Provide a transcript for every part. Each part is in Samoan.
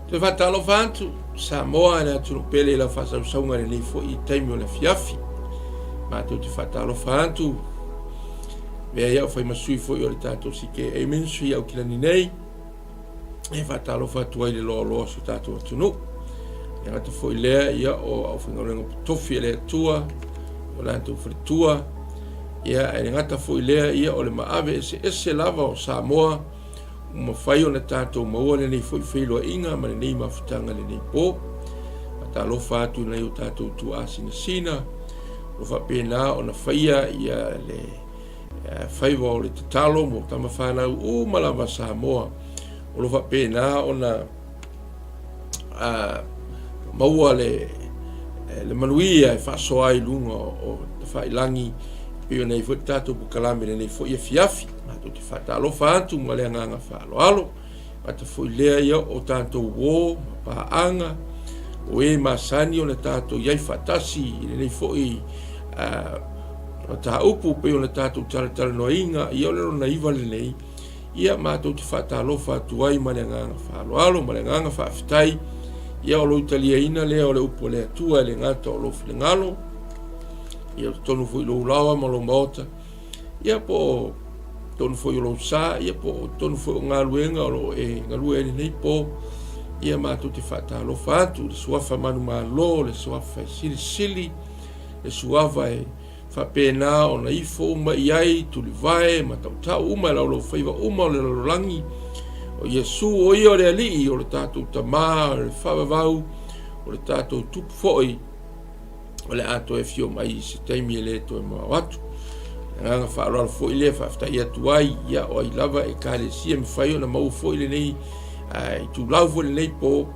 Toe faatalofa atu Samoa i le atunuu pele i lau faasausauga i lenei foi taimi o le afiafi. Matou te faatalofa atu mea ia o fai ma sui foi o le tatou CKA Ministry i Aukilani nei. E faatalofa atu ai i le loaloa o si o tatou atunuu. E gata foi lea ia o aufaigaluega potofi a le Atua, o latou faletua, ia e le gata foi lea ia o le maave eseese lava o Samoa Ua mafai ona tatou maua lenei foi feiloaiga ma lenei mafutaga i lenei po. Faatalofa atu i nai o tatou tuaasinasina ua faapena ona faia ia le eh, faiva o le tatalo mo tama fanau uma lava Samoa o lo faapena ona a, maua le, eh, le manuia e faasoa ai i luga o tafailagi pei ona i foi le tatou polokalame lenei foi afiafi. Matou te faatalofa atu ma le agaga faaaloalo. Gata foi lea ia o tatou uo ma paaga o e masani ona tatou i ai faatasi i lenei foi uh, mataupu pei ona tatou talatalanoaina ia o le lona iva lenei ia matou te faatalofa atu ai ma le agaga faaaloalo ma le agaga faafetai ia o lou taliaina lea o le upu a le Atua e le gata o lou finagalo ia totonu foi lou laoa ma lou maota ia po o totonu foi o lou sa ia po o totonu foi o galuega o lo o e galue ai lenei po ia matou te faatalofa atu le suafa manumalo le suafa e silisili le suafa e faapena ona ifo uma i ai tulivae ma tautau uma e laulaufaiva uma o le lalolagi o Iesu o ia o le Alii o le tatou Tamā o le faavavau o le tatou Tupu foi o le a toe afio mai i se taimi e le toe mamao atu. O le agaga faaaloalo foi lea faafetai atu ai ia o ai lava ekalesia mafai ona maua foi lenei itulau foi lenei po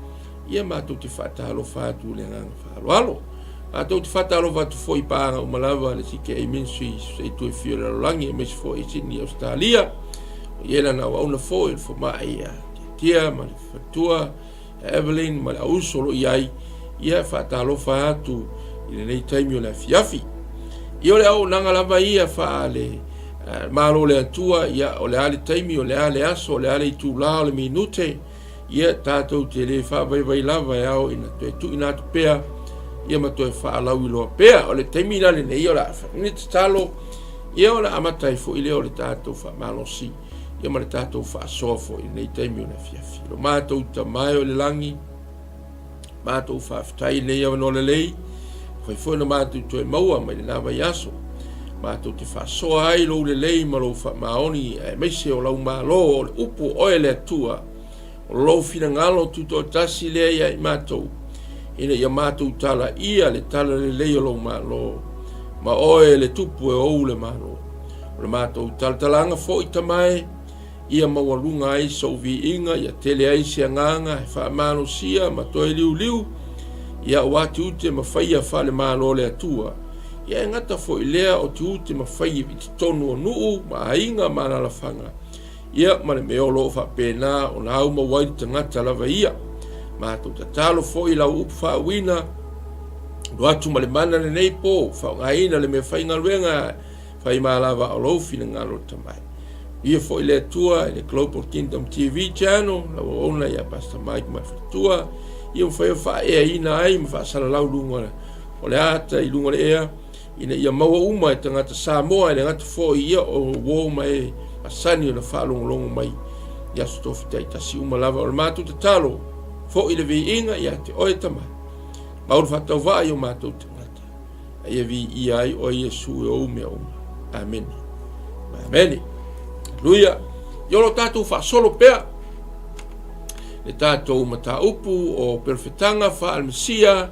ia matou te faatalofa atu i le agaga faaaloalo. Matou te faatalofa atu foi i paaga uma lava le CKA Ministries i itu e fia o le lalolagi aemaise foi i Sydney, Australia. O i ai lana auauna foi o le fomai ia Tiatia ma le faletua Evelyn ma le auuso o lo o i ai, ia faatalofa atu i lenei taimi o le afiafi. Ia o le auaunaga lava ia faale eh, Malo o le Atua, ia o le a le taimi, o le a le aso, o le a le itula, o le minute, ia tatou te le faavaivai lava e ao ina toe tuuina atu pea, ia ma toe faalauiloa pea. O le taimi la lenei o le a fai tatalo, ia ona amata ai foi lea o le tatou faamalosi ia ma le tatou faasoa foi i lenei taimi o le afiafi. Lo matou Tama e o i le lagi, matou faafetai i lenei avanoa lelei, fai foi na matou toe maua mai lena vaiaso. Matou te faasoa ai lou lelei ma lou faamaoni, aemaise o lau Malo o le upu o oe le Atua, o lou finagalo tutoatasi lea ia i matou, ina ia matou talaia le tala lelei o lou Malo, ma oe le Tupu e ou le Malo. O le matou talatalaga foi, Tama e, ia maualuga ai sou viiga, ia tele ai se agaga e faamalosia ma toe liuliu ia aua tiute ma faia faale-Malo o le Atua, ia e gata foi lea o tiute ma faia i totonu o nuu ma aiga ma alaalafaga, ia ma le mea o lo o faapena ona aumau ai le tagata lava ia. Matou tatalo foi i lau upu faauuina, ulu atu ma le mana lenei po, faaaogaina le mea faigaluega fai ma lava o lou finagalo Tama e. Ia foi le Atua i le Global Kingdom TV Channel, lau auauna ia Pastor Mike ma le faletua, ia mafai ona faaeaina ai ma faasalalau luga o le ata i luga o le ea, ina ia maua uma e tagata Samoa e le gata foi ia o uo ma e masani ona faalogologo mai i aso tofi taitasi uma lava. O le matou tatalo foi le viiga ia te oe Tama, mau le faatauvaa i o matou tagata, a ia viia ai oe Iesu e ou mea uma. Amene. Amene. Aleluia. Ia o lo tatou faasolo pea le tatou mataupu o perofetaga faale-Mesia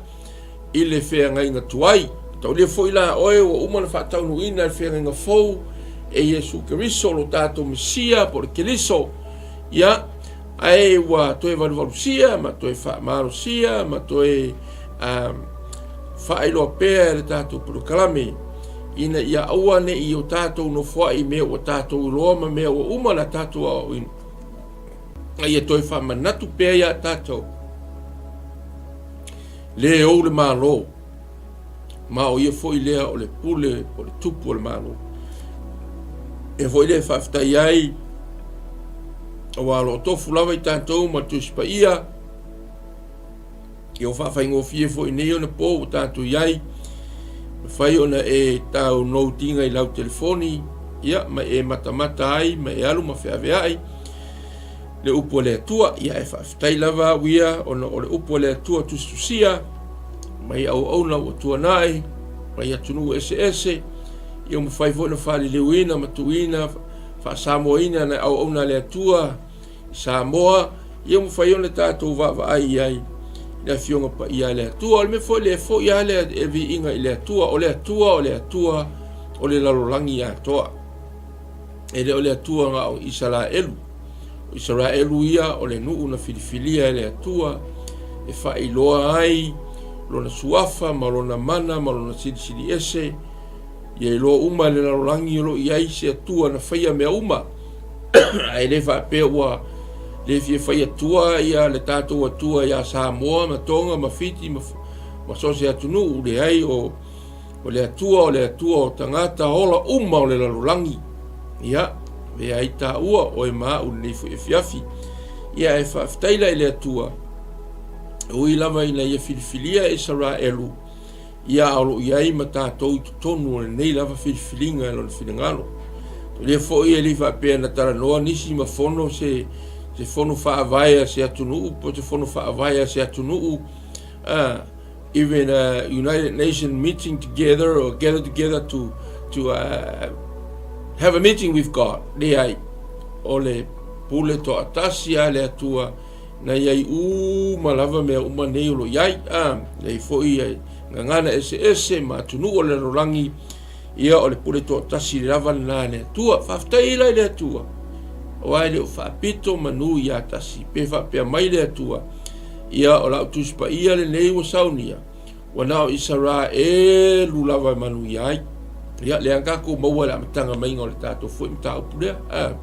i le feagaiga tuai. Taulia foi la oe ua uma ona faataunuuina le feagaiga fou e Iesu Keriso lo tatou Mesia po o le Keriso. Ia, ae ua toe valuvalusia ma toe faamalosia ma toe um, faailoa pea e le tatou polokalame ina ia aua ne i o tatou nofoai i mea ua tatou iloa ma mea ua uma na tatou aoaoina. A ia toe faamanatu pea iā tatou le ou le Malo, ma o ia foi lea o le pule o le tupu o le Malo. E foi lea e faafetai ai, aua o lo o tofu lava i tatou ma le Tusi Paia. Ia ua faafaigofie foi nei ona po ua tatou i ai, mafai ona e download ina i lau telefoni, ia, ma e matamata ai, ma e alu ma feaveai le upu a le Atua. Ia, e faafetai lava au ia, ona o le upu a le Atua tusitusia, mai auauna ua tuanai, mai atunuu eseese, ia ua mafai foi ona faaliliuina ma tuuina, faasamoaina nai auauna a le Atua, i Samoa, ia mafai ona tatou vaavaai i ai i le Afioga Paia a le Atua. O le mea foi lea e foi lava le viiga i le Atua, o le Atua o le Atua o le lalolagi atoa. E le o le Atua na o Isaraelu. O Isaraelu ia o le nuu na filifilia e le Atua e faailoa ai lona suafa ma lona mana ma lona silisili ese Ia iloa uma e le lalolagi o lo o i ai se Atua na faia mea uma. Ae le faapea ua le fia fai Atua ia le tatou Atua ia Samoa ma Tonga ma Fiti ma, ma so o se atunuu. Leai, o, o le Atua o le Atua o tagata ola uma o le lalolagi. Ia, avea ai taua oe ma au lenei foi afiafi. Ia, ae faafetai la i le Atua, e ui lava ina ia filifilia e Isaraelu, Ia a o lo o i ai ma tatou i totonu o lenei lava filifiliga i lona finagalo. O lea foi e le i faapea na talanoa nisi ma fono se, se fono faavae a se atunuu po se fono faavae a se atunuu, even a United Nations meeting together or gather together to, to have a meeting with God. Leai, o le pule toatasi a le Atua Na i ai uma lava mea uma nei o lo o i ai, a, i ai foi gagana eseese ma atunuu o le lalolagi, ia o le pule toatasi lava lena a le Atua. Faafetai ai la i le Atua, aua e le o faapito manu ia tasi, pe faapea mai le Atua, ia o lau Tusi Paia lenei ua saunia, Ua na o Isaraelu lava e manuia ai. Ia, lea tatou maua i le amataga maiga o le tatou foi mataupu lea. A.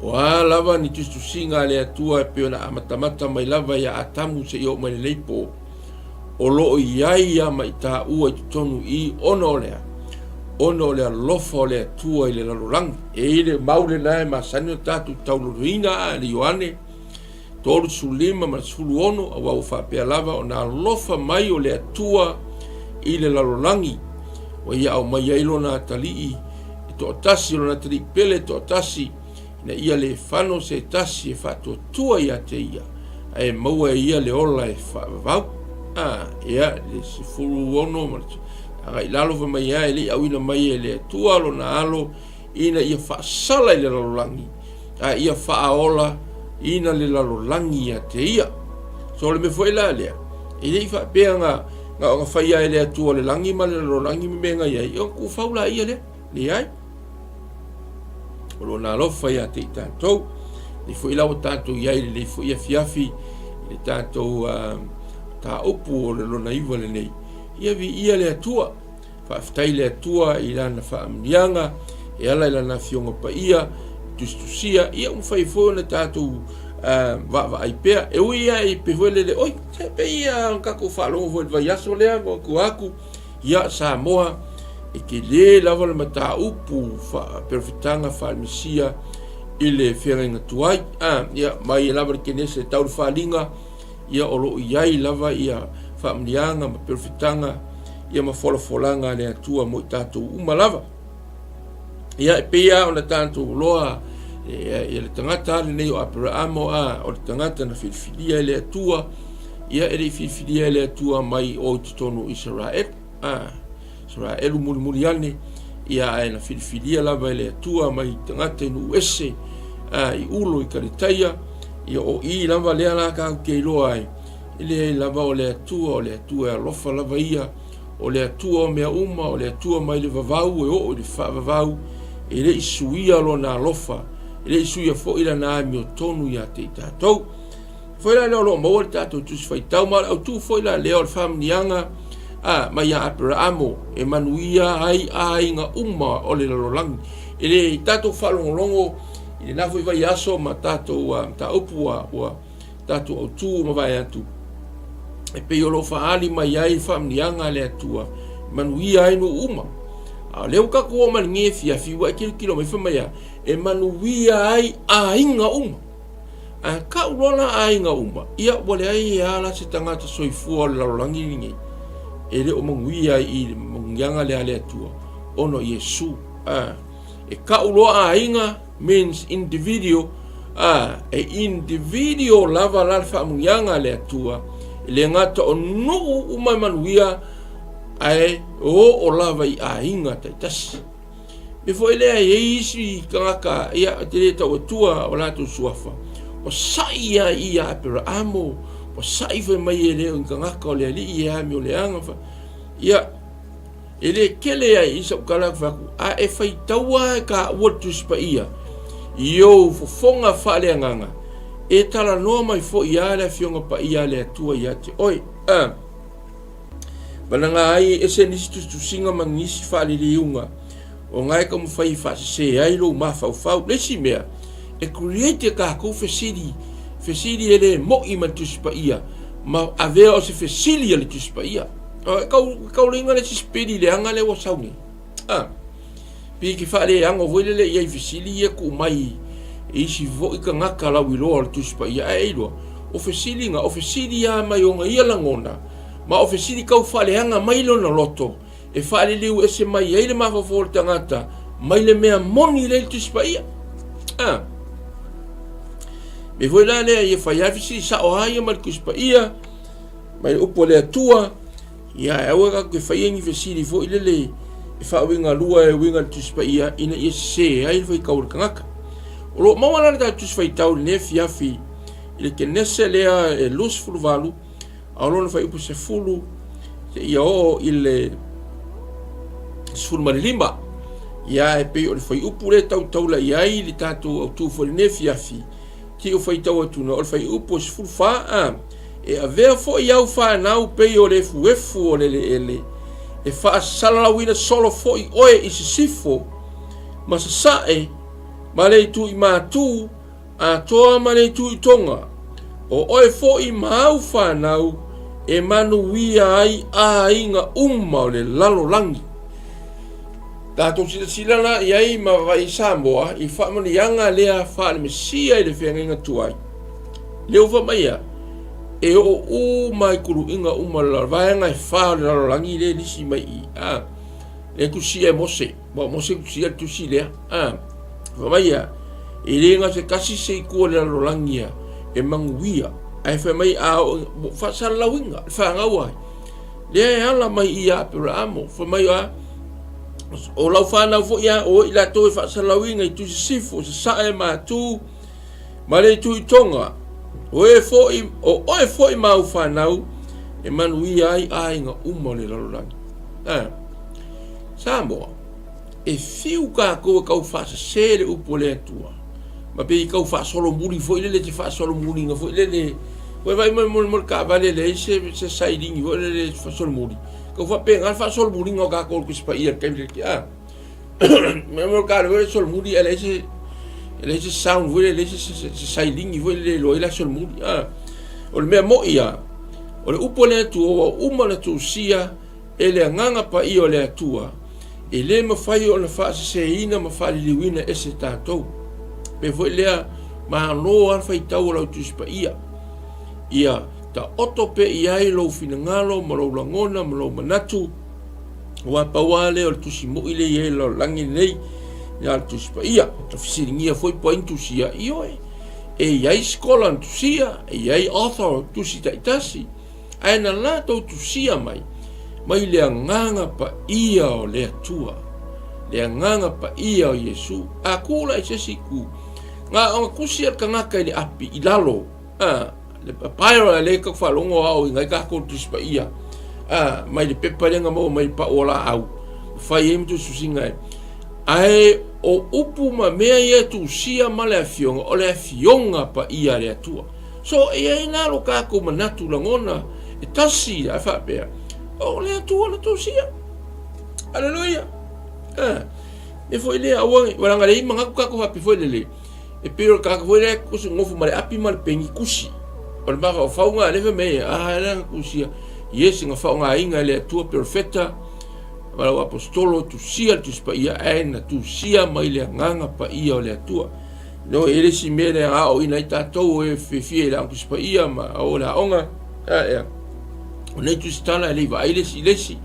O a lava ni tusitusiga a le Atua e pei ona amatamata mai lava ia Atamu seia oo mai lenei po, o lo o i ai ia ma i taua i totonu i ona o le a? Ona o le alofa o le Atua i le lalolagi. E i ai le mau lena e masani ona tatou tauloloina a le Ioane, 35 ma le 16, aua ua faapea lava ona alofa mai o le Atua i le lalolagi, ua ia aumai ai lona atalii e toatasi, lona atalii pele e toatasi, ina ia le fano se tasi e faatuatua ia te ia, ae maua e ia le ola e faavavau. A, ia, le 16 ma le agai lalo fai mai a e le i auina mai e le Atua lona alo ina ia faasala i le lalolagi, a ia faaola ina le lalolagi ia te ia. So o le mea foi la lea, e le i faapea na, na ona faia e le Atua le lagi ma le lalolagi ma mea na i ai, ona tuufau la ia lea. Leai. O lona alofa ia te i tatou. Lei foi la ua tatou i ai lenei foi afiafi i le tatou mataupu o le lona iva lenei. Ia viia le Atua. Faafetai i le Atua i Lana faamanuiaga e ala i Lana Afioga Paia, tusitusia, ia ua mafai foi ona tatou vaavaai pea. E ui lava i pei foi lele, oi, se pei lava ona tatou faalogo foi i le vaiaso lea ma tua atu, ia, Samoa, e tele lava le mataupu faa-perofetaga faale-Mesia i le feagaiga tuai. Ia, mai lava le Kenese tau le faliga, ia o lo o i ai lava ia faamanuiaga ma perofetaga ia ma folafolaga a le Atua mo i tatou uma lava. Ia e pei lava ona tatou iloa ia le tagata lenei o Aperaamo a o le tagata na filifilia e le Atua, ia e le i filifilia e le Atua mai o i totonu o Isaraelu. A Isaraelu mulimuli ane, ia ae na filifilia lava e le Atua mai tagata i nuu ese, a i Ulo i Kaletaia, ia o i lava lea la tatou te iloa ai, e leai lava o le Atua, o le Atua e alofa lava ia, o le Atua o mea uma, o le Atua mai le vavau e oo i le faavavau, e le i suia lona alofa, e le i suia foi lana amiotonu ia te i tatou. Foi la lea o lo o maua le tatou Tusi Faitau, ma o le autu foi la lea o le faamanuiaga a mai ia Aperaamo e manuia ai aiga uma o le lalolagi. E le tatou faalogologo i lena foi vaiaso ma tatou mataupu ua, ua tatou autu ma vae atu, e pei o lo o faaali mai ai le faamanuiaga a le Atua, e manuia ai nuu uma. A o lea ua tatou oo mai lenei afiafi, ua e tilotilo mai fai mai a, e manuia ai aiga uma. Ae kau loa la aiga uma, ia ua leai e a la se tagata soifua o le lalolagi lenei e le o manuia ai i le manuiaga lea a le Atua ona o Iesu. A, e kau loa aiga means individual, a, e individual lava la le faamanuiaga a le Atua, e le gata o nuu uma e manuia, ae oo lava i aiga taitasi. Me foi lea e i ai isi tagata, ia, te le tau atua o latou suafa, ua sa'i ia i ia Aperaamo, ua sa'i fai mai e le o ni tagata o le Alii e amio leaga, fa, ia, e le kele ai i sau tala fai atu, a e faitaua e taua le Tusi Paia i ou fofoga faaleagaga, e talanoa mai foi a le Afioga Paia a le Atua ia te oe. A. Valaga ai e ese nisi tusitusiga ma nisi faaliliuga o na e taumafai e faasese ai lou mafaufau. Le isi mea, e create e tatou fesili, fesili e le mo'i ma le Tusi Paia, ma avea o se fesili a le Tusi Paia. E tau, tauliga le isi spili leaga lea ua sau nei. Ah. Pei ke faaleago foi lele i ai fesili ia tuu mai e isi foi tagata lauiloa o le Tusi Paia, ae e iloa, o fesiliga, o fesili lava mai ona ia lagona, ma o fesili tau faaleaga mai lona loto, e faaliliu ese mai ai le mafaufau o le tagata mai le mea moni lea i le Tusi Paia. A. Mea foi la lea ia fai lava fesili sao lava ia mai le Tusi Paia, mai le upu a le Atua, Ia, ae aua tatou te faia ni fesili foi lele e faauigalua e uiga i le Tusi Paia ina ia sese ai le faitau o le tagata. O lo o maua la le tatou Tusi Faitau i lenei afiafi i le Kenese lea e 28 a o lona fuaiupu 10 seia oo i le 15. Ia, e pei o le fuaiupu lea e tautaula i ai le tatou autu foi i lenei afiafi, Te i faitau atu na o le fuaiupu e 14 a. E avea foi au fanau pei o le efuefu o le eleele, e faasalalauina solo foi oe i sisifo ma sasae ma le itu i matu atoa ma le itu i tonga, o oe foi ma au fanau e manuia ai aiga uma o le lalolagi. Tatou silasila la i ai ma vaai i Samoa i faamanuiaga lea faale-Mesia i le feagaiga tuai. Lea ua fai mai ia, e oo uma i kuluiga uma o le vaega e fa o le lalolagi lea e lisi mai i, a, lea tusia e Mose, ua Mose tusia le tusi lea, a, fai mai ia, e le na se tasi se itu o le lalolagi ia e manuia, ae fai mai a oo, faasalalauina, le fanau ai, Lea e ala mai ia Aperaamo, fai mai a, o lau fanau foi a, o i latou e faasalauina i Tusisifo, Sasae, Matu, ma le itu i Tonga, o e foi, o oe foi ma au fanau, e manuia ai aiga uma o le lalolagi. Eh, Samoa, e fiu kākou e kau faasese le upu o le Atua, ma pei kau faasolomuli foi lele te faasolomuliga foi lele ua vaai mai mo le taavale leai se se sailini foi lele faasolomuli kau faapena le faasolomuliga o kākou le Tusi Paia i le taimi lenei a mo le taavale foi lele solomuli ae leai se e leai se sound foi lele leai se se sailini foi lele e iloa ai la solomuli a o le mea mo'i a o le upu a le Atua ua uma ona tusia E le Agaga Paia o le Atua, e le mafai ona faaseseina ma faaliliuina ese tatou. Pei foi lea, malo lava le faitau o lau Tusi Paia. Ia taoto pea i ai lou finagalo ma lou lagona ma lou manatu, aua pau lava lea o le tusi moi lea e i ai i le lalolagi lenei, ia le Tusi Paia. Na fesiligia foi po o ai na tusia, ioe, e i ai sikola na tusia, e i ai author o tusi taitasi, Ae na latou tusia mai, mai le Agaga Paia o le Atua, le Agaga Paia o Iesu. A ku la i se isi itu, na ona tusi a le tagata i le api i lalo, a, le papyrus lea e faalogo aoaoina ai tatou i le Tusi Paia, a, mai le pepa lea na maua mai le pau o laau, ma fai ai ma tusitusiga e. Ae o upu ma mea ia e tusia ma le Afioga, o le Afioga Paia a le Atua. So, e i ai la lo tatou manatu lagona e tasi ae faapea, o le Atua na tusia. Aleluia. Eh, me foi lea, aua, leaga leai manatu tatou faapea foi lele, e pei o le tagata foi lea e nofo ma le api ma le peni kusi. O le mafaufauga lea fai mai, ah, lea na tusia. Yes, na faaaogaina e le Atua perofeta, ma lau aposetolo, tusia le Tusi Paia, ae na tusia mai le Agaga Paia o le Atua. No e le isi mea lea aoaoina ai tatou e fiafia i le Aoga Tusi Paia ma o le aoga. Ea, o nei tusitala e le i vaai le isi i le isi.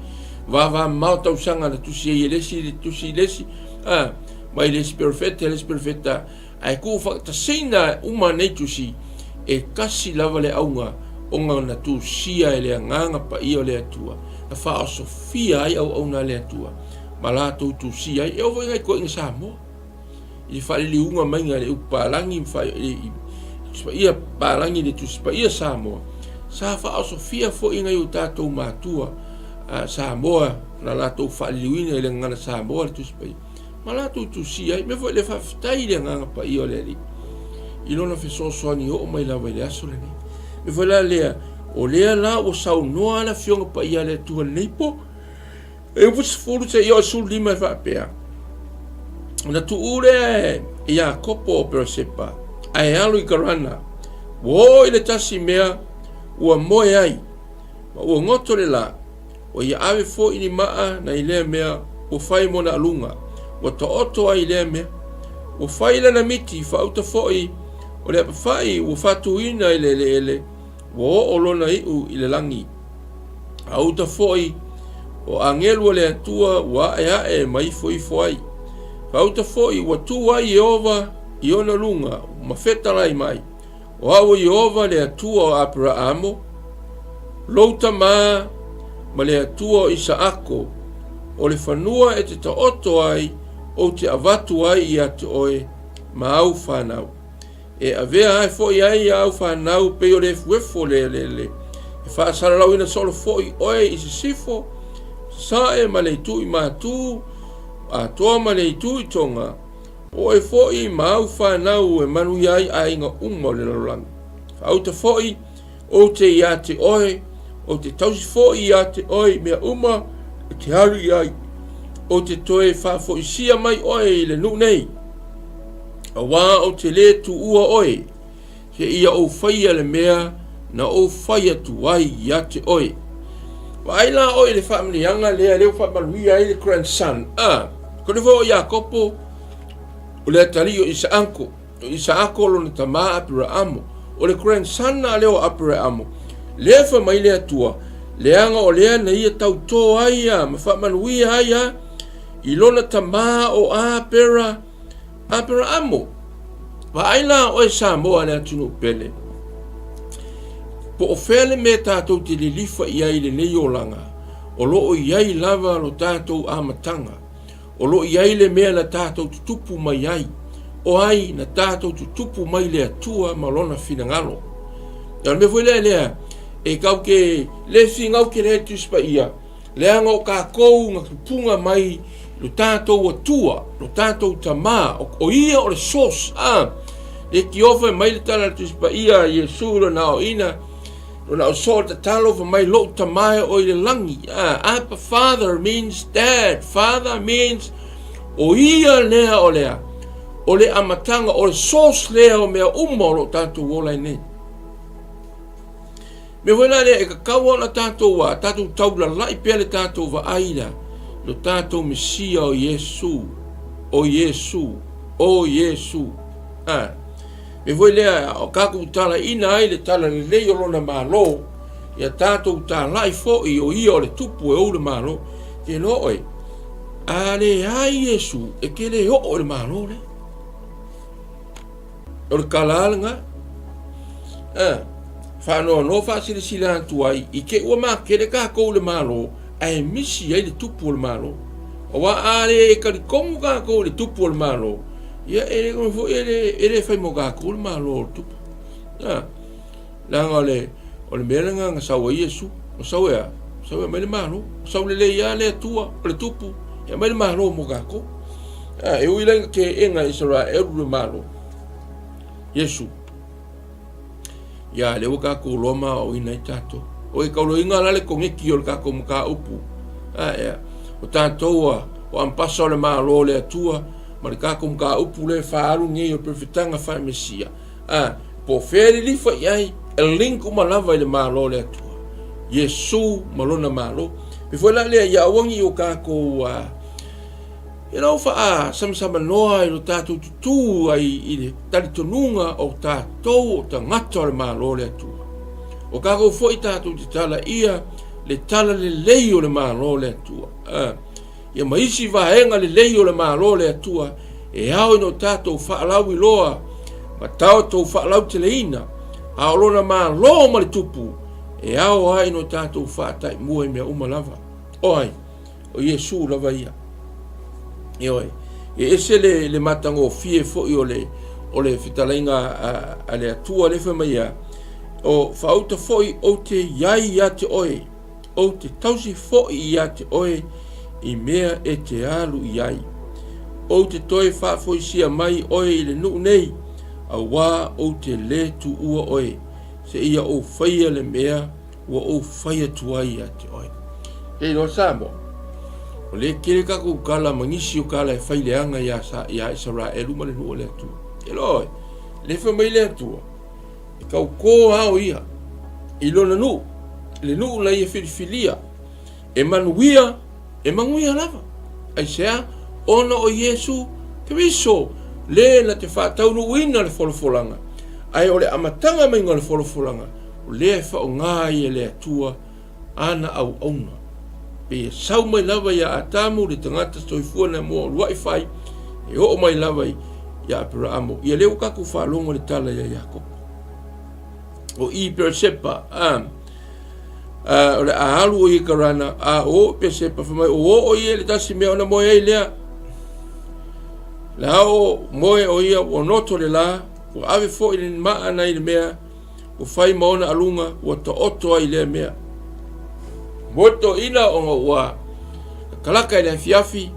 Vavamamao tausaga na tusi ai e le isi le tusi i le isi. A, mai le isi perofeta i le isi perofeta. Ae tuufaataseina uma nei tusi, e tasi lava le auga ona na tusia e le Agaga Paia o le Atua, na faaosofia ai auauna a le Atua ma latou tusia ai. E oo foi i nai toeaiina Samoa i le faaliliuga maiga i le upu palagi ma Tusi Paia palagi i le Tusi Paia Samoa, sa faaosofia foi nai o tatou matua Samoa na latou faaliliuina i le gagana Samoa le Tusi Paia. ma latou tusia ai. Mea foi le faafetai i le Agaga Paia o le Alii i lona fesoasoani oo mai lava i le aso lenei. Mea foi la lea, o lea la ua saunoa le Afioga Paia a le Atua lenei po, e upu 10 seia oo 15 e faapea, ona tuu lea e Iakopo o Peresepa, ae alu i Karana, ua oo i le tasi mea ua moe ai, ma ua goto le la, Ua ia ave foi ni maa na i lea mea ua fai mo na aluga, ua taoto ai i lea mea. Ua fai lana miti, faauta foi o le apafai ua faatuina i le eleele, ua oo lona iu i le lagi. A uta foi o agelu a le Atua ua aeae ma ifoifo ai. Faauta foi ua tu ai Ieova i ona luga ma fetalai mai, O au o Ieova le Atua o Aperaamo, lou tamā, ma le Atua o Isaako, o le fanua e te taoto ai ou te avatu ai ia te oe ma au fanau. E avea ai foi ai au fanau pei o le efuefu o le eleele, e faasalalauina solo foi oe i sisifo, sasae ma le itu i matū, atoa ma le itu i toga, O oe foi ma au fanau e manuia ai aiga uma o le lalolagi. Faauta foi ou te iā te oe, ou te tausi foi iā te oe i mea uma e te alu i ai. Ou te toe faafoisia mai oe i le nuu nei, auā ou te lē tuua oe, seia ou faia le mea na ou fai atu ai ia te oe. Vaai la oe i le faamanuiaga lea, lea ua faamanuia ai le grandson. A, kone foi o Iakopo, o le atalii o Isaako, o Isaako lona tamā Aperaamo, o le grandson a lea o Aperaamo, lea fai mai le Atua, leaga o lea na ia tautō ai a ma faamanuia ai a i lona tamā o Apera, Aperaamo, vaai la oe Samoa le atunuu pele, po o fea le mea tatou te lilifa i ai i lenei olaga, o lo o i ai lava lo tatou amataga, o lo o i ai le mea na tatou tutupu mai ai, o ai na tatou tutupu mai le Atua ma lona finagalo. O le mea foi lea lea, e kau ke le finau ke le Tusi Paia, Leaga o tatou na tupuga mai lo tatou Atua, lo tatou Tamā, o Ia o le source, a. Le tiofa mai le tala a le Tusi Paia a Iesu i lona aoaina, lona ausoo le tatalo fa mai lou Tamā e oe i le lagi, a. Abba Father means dad, father means o Ia lea o lea, o le amataga, o le source lea o mea uma o lo o tatou ola ai nei. Mea foi la lea e tatau ona tatou a tatou taulalai pea le tatou vaai la lo tatou Mesia o Iesu, o Iesu, o Iesu. A mea foi lea o tatou talaiina ai le tala lelei o lona Malo, ia tatou talai foi o ia o le tupu e ou le Malo. Te iloa oe, a leai Iesu, e te le oo i le Malo lea. O le tala lena. A, faanoanoa faasilasila atu ai, i te ua makele tatou i le Malo, ae misi ai le tupu o le Malo. Aua a le talitonu tatou i le tupu o le Malo, ia e le foi e le, e le fai mo tatou le Malo o le tupu. A, leaga o le, o le mea lena na sau ai Iesu. Na sau e a? Na sau e aumai le Malo. Na sau lelei lava le Atua o le tupu, e aumai le Malo mo tatou. A, e ui la ina teena e Isaraelu le Malo, Iesu, ia lea ua tatou loa ma aoaoina ai tatou. O e taulaina la le koneti o le tatou mataupu. A, ea, o tatou a, o ampasa o le Malo o le Atua, ma le tatou mataupu lea e faaalu nei o le perofetaga faa-Mesia. A, po o fea e lilifa i ai, e link uma lava i le Malo o le Atua. Iesu ma lona Malo. Pe foi la lea, ia aua ne i o tatou, a, Ia na ou faasamsamanoa i lo tatou tutū ai i le talitonuga o tatou o tagata o le Malo o le Atua. O kakou foi tatou te tala ia le tala lelei o le Malo o le Atua. Ia ma isi vaega lelei o le Malo o le Atua e ao ina o tatou faalauiloa ma tatou faalauteleina, a o lona Malo ma le tupu e ao ai ina o tatou faataimua i mea uma lava. O ai? O Iesu lava ia. Ioe. E ese le, le matagofie foi o le, o le fetalaiga a, a le Atua lea fai mai ia, o faauta foi ou te iai ia te oe, ou te tausi foi ia te oe i mea e te alu i ai. Ou te toe faafoisia mai oe i le nuu nei, auā ou te lē tuua oe, seia ou faia le mea ua ou fai atu ai ia te oe. Kei loa Samoa, o lea tele tatou tala ma nisi o tala e fai leaga ia, ia Isaraelu ma le nuu o le Atua. Ke loa oe, le fai mai le Atua, e tautō ao ia i lona nuu, le nuu na ia filifilia, e manuia, e manuia lava. Aisea? Ona o Iesu Keriso, le na te faataunuuina le folafolaga, ae o le amataga maiga o le folafolaga, o lea e faaaoga ai e le Atua ana auauna. Pei e sau mai lava iā Atamu le tagata soifua na mua uluai fai, e oo mai lava iā Aperaamo. Ia lea ua tatou faalogo i le tala iā Iakopo. O i Peresepa, a, a, o le a alu o ia i Karana, a o o i Peresepa, fai mai, o oo ia i le tasi mea ona moe ai lea. La o moe o ia ua noto le la, ua ave foi le maa na i le mea, ua fai ma ona aluga, ua taoto ai lea mea. Moe toeaina ona ua kalaka i le afiafi,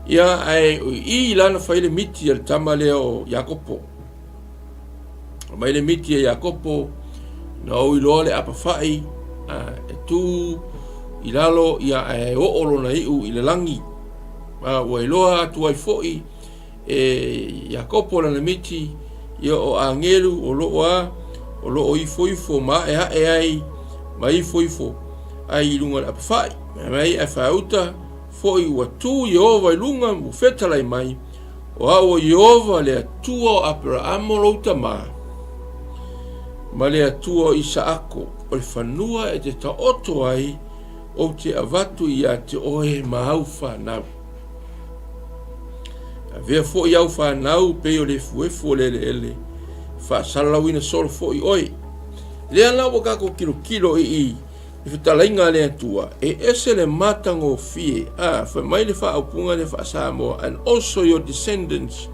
ia ae o i i lana fai le miti a le tama lea o Iakopo. Aumai le miti a Iakopo, na ou iloa le apawhai, a, e tū i lalo, ia ae oo lona iu i le lagi. A, ua iloa atu ai foi e Iakopo lana miti, ia o agelu o loo a, o loo ifoifo ma aeae ai, ma ifoifo ai i luga o le apawhai. Mai ae whaeuta foi ua tū Ieova i luga, ua fetalai mai, O au o Ieova le Atua o Aperaamo lou tamā, ma le Atua o Isaako, o le fanua e te taoto ai, ou te avatu ia te oe ma au fanau. Avea foi au fanau pei o le efuefu o le eleele, faasalalauina solo foi oe. Lea la ua tatou tilotilo i i I fetalaiga a le Atua, e ese le matagofie, a, fai mai le faaupuga lea faa-Samoa, and also your descendants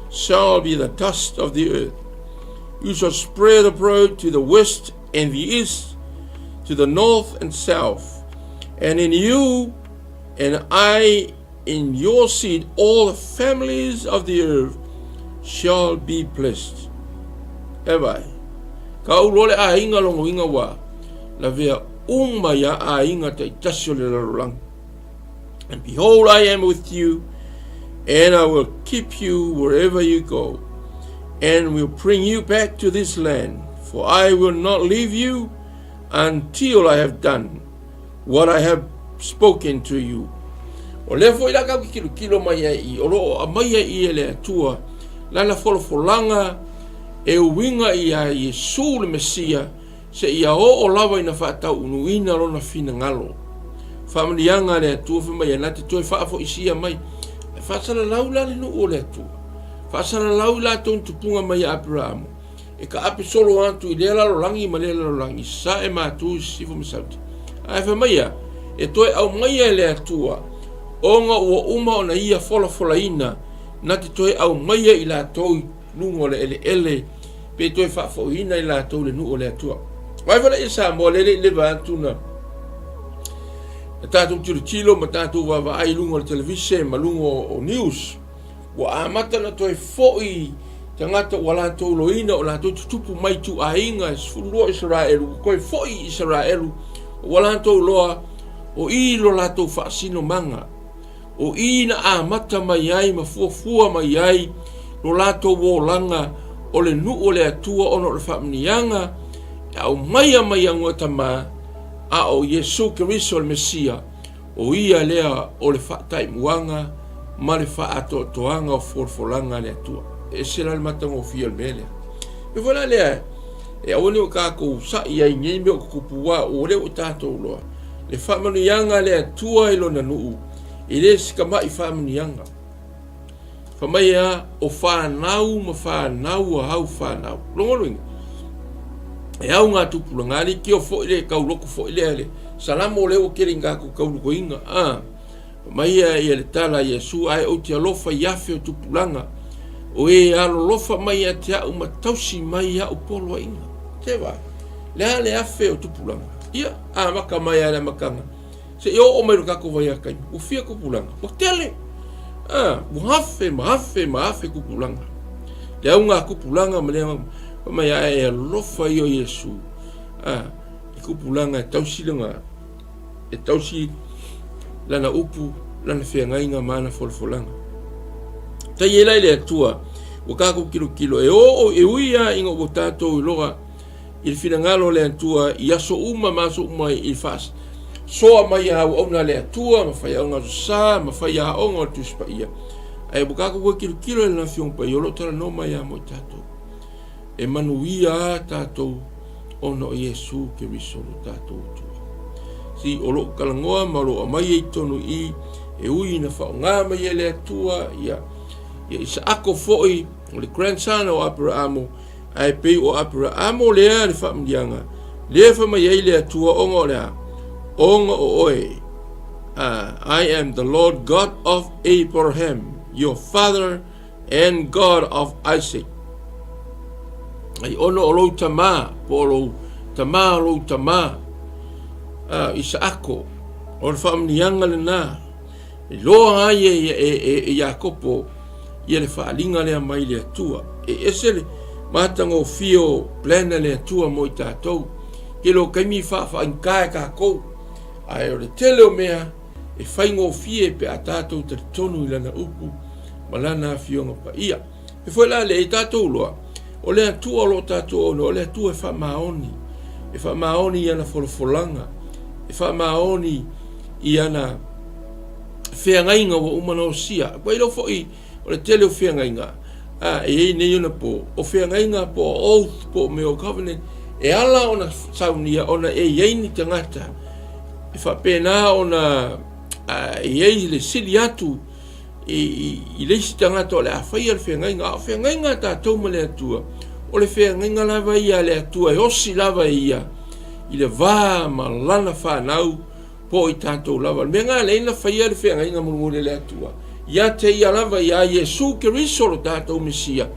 shall be the dust of the earth. You shall spread abroad to the west and the east, to the north and south, and in you and I in your seed all the families of the earth shall be blessed. E vai. Ka ou loa le aiga logoina ua lavea uma ia aiga taitasi o le lalolagi. And behold, I am with you, and I will keep you wherever you go, and will bring you back to this land, for I will not leave you until I have done what I have spoken to you. O lea foi la kau ki kilokilo mai ai i, o loo aumaia i e le Atua lana folafolaga e uiga ia Iesu le Mesia seia oo lava ina faataunuuina lona finagalo. Faamanuiaga a le Atua fai mai na te toe faafoisia mai. Ae faasalalau la le nuu o le Atua. Faasalalau i latou na tupuga mai ia Aperamo. E taape solo atu i lea lalolagi ma lea lalolagi, sae ma atu i sisifo ma sauti. Ae fai mai ia, e toe aumaia e le Atua, ona ua uma ona ia folafolaina, na te toe aumaia i latou i luga o le eleele, pe toe faafoiina i latou le nuu o le Atua. Vaai foi laia Samoa, lea e le i leva atu na tatou tilotilo ma tatou vaavaai i luga o le televise ma luga o news, Ua amata ona toe foi tagata ua latou loina o latou tutupu mai ituaiga e 12 o Isaraelu, ua toe foi i Isaraelu, ua latou loa o i lo latou faasinomaga, o i na amata mai ai ma fuafua mai ai lo latou olaga o le nuu o le Atua ona o le faamanuiaga e aumaia mai agoa Tama, a o Iesu Keriso le Mesia. O ia lea o le faataimuaga ma le faaatoatoaga o folafolaga a le Atua. E ese la le matagofie o le mea lea. E foi la lea, e aua ne i o tatou sa'i ai i nei mea o tutupu aua o lea ua tatou iloa le faamanuiaga a le Atua i lona nuu, e le se tama'i faamanuiaga. Fai mai a, o fanau ma fanau a au fanau. Lona uiga, e au ngā tupulaga, a leitio foi le tauloto foi lea le Salamo lea ua tele ina tatou taulotoina. A, fai mai ia, ia le tala a Iesu, ae ou te alofa i afe o tupulaga, o e alolofa mai ia te au ma tausi mai au poloaiga. Se vaai, le a le afe o tupulaga? Ia, amata mai lava i le amataga. Seia oo mai i lo tatou vaiataimi, ua fia tupulaga? Ua tele! A, ua afe ma afe ma afe tupulaga. Le auga tupulaga ma le auga, fai mai ae alofa ia o Iesu, a, i tupulaga e tausi lana, e tausi lana upu, lana feagaiga ma ana folafolaga. Tai ai la i le Atua, ua tatou tilotilo, e oo, e ui lava ina ua tatou iloa i le finagalo o le Atua i aso uma ma aso uma i le faasoa mai a auauna a le Atua ma faiaoga aso sa ma faiaoga o le Tusi Paia. Ae ua tatou toe tilotilo i Lana Afioga Paia o lo o talanoa mai lava mo i tatou. E manuia a tatou ona o Iesu Keriso lo tatou Atua. Si o lou talanoa ma o lou aumai ai i totonu i i, e ui ina faaaoga mai e le Atua ia, ia Isaako foi, o le grandson o Aperaamo, Ae pei o Aperaamo lea le faamanuiaga, lea e fai mai ai le Atua ona o le a? Ona o oe. I am the Lord God of Abraham, your father and God of Isaac. Ai ona o lou tamā, po o lou tamā o lou tamā, Isaako, o le faamanuiaga lena. E loa ai e, e, e, e Iakopo ia le faaaliga lea mai le Atua. E ese le matagofie o plan a le Atua mo i tatou. Tele o taimi faafaigata e tatou, ae o le tele o mea e faigofie pe a tatou talitonu i Lana upu ma Lana Afioga Paia. E foi la lea i tatou loa, o le Atua o lo o tatou auauna, o le Atua e faamaoni, e faamaoni i ana folafolaga, e faamaoni i ana feagaiga ua uma ona osia. Ua iloa foi o le tele o feagaiga, a, e i ai nei ona po, o feagaiga po o oath po o mea o covenant, e ala ona saunia ona e i ai ni tagata e faapena ona a, e i ai le sili atu i, i, i le isi tagata o le a faia le feagaiga. A o feagaiga a tatou ma le Atua, o le feagaiga lava ia a le Atua e osi lava e ia i le va ma lana fanau po o i tatou lava. O le mea lena e ala ai ona faia le feagaiga mulimuli a le Atua, ia te ia lava, ia Iesu Keriso lo tatou Mesia,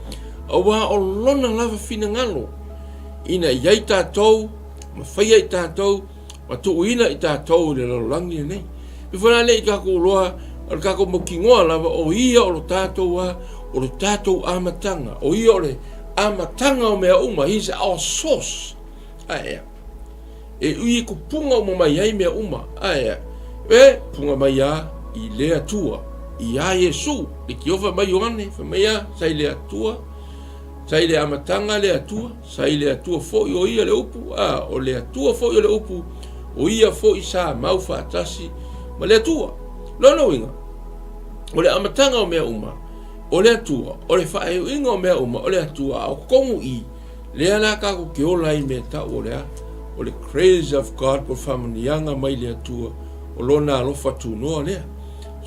aua o lona lava finagalo ina i ai tatou ma faia i tatou ma tuuina i tatou i le lalolagi lenei. E foi la lea i tatou iloa, o le tatou mautinoa lava, o ia o lo tatou a, o le tatou amataga, o ia o le amataga o mea uma, he is our source. Ae ea. E ui i kupunga uma mai ai mea uma. Ae ea. E punga mai a i le Atua, iā Iesu, le tiofa mai Ioane, fai mai a, sa i le Atua, sa i le amataga le Atua, sa i le Atua foi o ia le upu, a, o le Atua foi o le upu, o ia foi sa mau faatasi ma le Atua. Lona uiga, o le amataga o mea uma, o le Atua, o le faaiuiga o mea uma, o le Atua, a o totonu i, Lea la tatou te ola ai i mea tau o le a? O le grace of God po o le faamanuiaga mai le Atua o Lona alofa tunoa lea.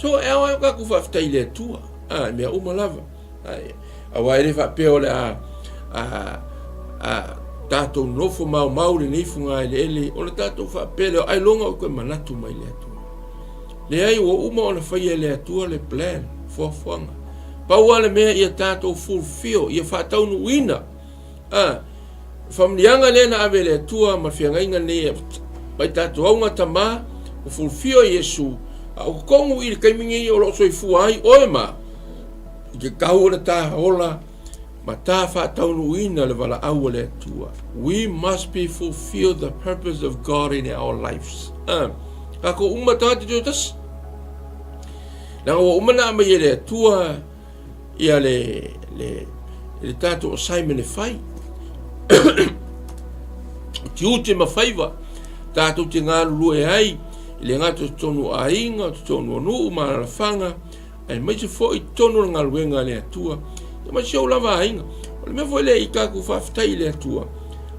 So e ao ai o tatou faafetai i le Atua, a, i mea uma lava. Ai, aua e le faapea o le a, a, a tatou nofo maumau lenei fugaeleele ona tatou faapea lea, ailoga o toe manatu mai le Atua. Leai, ua uma ona faia e le Atua le plan, fuafuaga. Pau lava le mea ia tatou fulfill, ia faataunuuina. A, faamanuiaga lea na ave e le Atua ma le feagaiga lenei mai tatou auga tama, ua fulfill e Iesu, a o totonu i le taimi nei o lo o soifua ai oe ma i te tau ona ta ola ma ta faataunuuina le valaau a le Atua. We must be fulfill the purpose of God in our lives. A, tatou uma tagata toatasi. Leaga ua uma ona aumai e le Atua ia le, le, le tatou assignment e fai. O tiute ma faiva, tatou te galulue ai, i le gata o totonu o aiga, o totonu o nuu ma alalafaga, Aemaise foi i totonu o le galuega a le Atua, ia ma si ou lava aiga. O le mea foi lea i tatou faafetai i le Atua,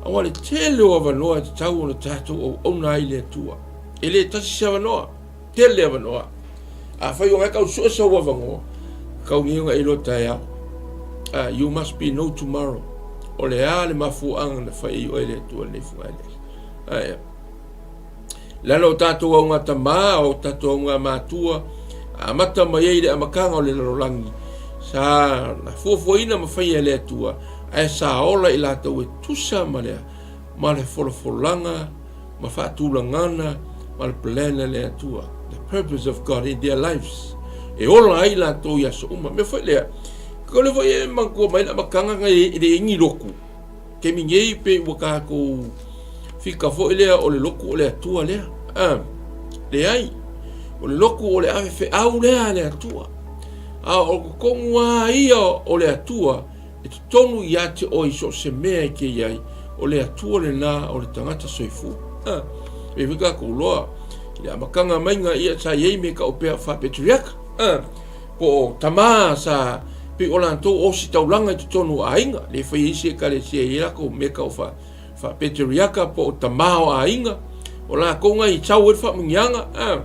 aua le tele o avanoa e tatau ona tatou auauna ai i le Atua. E le tasi se avanoa, tele avanoa. Afai o lena e tau sue sou avanoa, tau nei ona e iloa taeao. You must be know tomorrow. O le a le mafuaaga na fai ai oe e le Atua i lenei fogaeleele. Ae, lalo o tatou augatama, o tatou augamatua, amata mai ai i le amataga o le lalolagi, sa na fuafuaina ma faia e le Atua, ae sa ola i latou e tusa ma le, ma le folafolaga ma faatulagana ma le plan a le Atua, the purpose of God in their lives, e ola ai latou i aso uma. Mea foi lea, ko le foi e manatua mai le amataga na e le ni loku. Taimi nei pei ua tatou fika foi lea o le lotu o le Atua lea. A, leai, o le lotu o le ave feau lea a le Atua. A o totonu lava ia o le Atua e totonu ia te oe i so o se mea e te i ai, o le Atua lena o le tagata soifua. A, e foi tatou loa i le amataga maiga ia sa i ai me tau pea faa-patriarch. A, po o tama sa pei o latou ositaulaga i totonu o aiga, le fai ai isi ekalesia i ai latou mea tau fa faapeteriaka po o tama o aiga, o latou na i sau ai le faamuniaga, a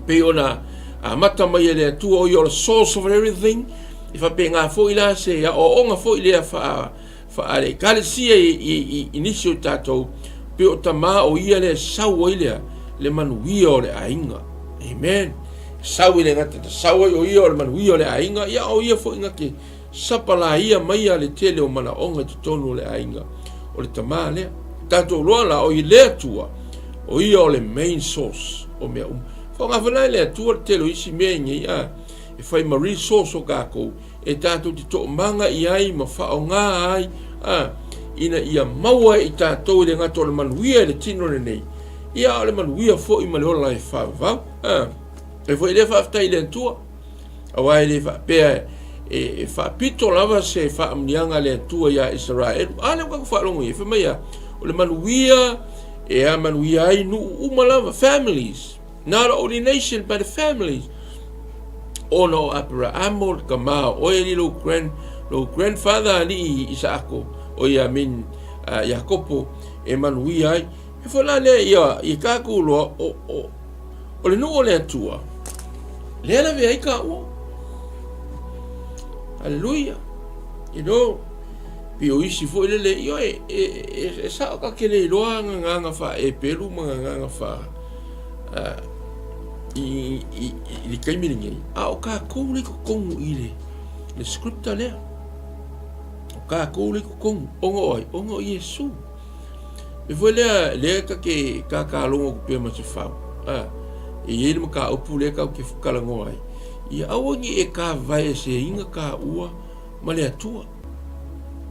pei ona amata mai e le Atua o ia o le source of everything, e faapena foi la se aoaoga foi lea faa faale-ekalesia i nisi o tatou, pei o tama o ia lea e sau ai lea le manuia o le aiga. Amen. Sau i le gata na sau ai o ia o le manuia o le aiga, ia o ia foi na te sapalaia maia le tele o manaoga i totonu o le aiga o le tama lea. Tatou loa la o i le Atua, o ia o le main source o mea uma. Faaaoga foi la e le Atua le tele o isi mea nei a e fai ma resource o tatou e tatou te toomaga i ai ma faaaoga ai, a, ina ia maua e i tatou e le gata o le manuia i le tino lenei, ia a o le manuia foi ma le ola e faavavau. A, e foi lea faafetai i le Atua, aua e le faapea e, e faapito lava se faamanuiaga a le Atua iā Isaraelu. A lea ua tatou faalogo i ai, fai mai a, o le manuia e a manuia ai nuu uma lava, families. Not only nation but families. Ona o Aperaamo le tama o oe alii lou grand lou grandfather alii Isaako o ia min Iakopo e manuia ai. E foi la lea ia i tatou loa o, o, o le nuu o le Atua lea lavea ai taua. Hallelujah. You know, pei o isi foi lele, ioe, e, e, e, e sao ka ke le iloa gagaga faa-Epelu ma gagaga faa i, i, i le taimi lenei, a o tatou le i totonu i le, le scripture lea. O tatou le i totonu, ona o ai? Ona o Iesu. E foi lea, lea ta te kākālogo atu pea ma se fau. A, e i ai le mataupu lea tatou te talanoa ai. Ia aua ne i e tāvaeseina tāua ma le Atua.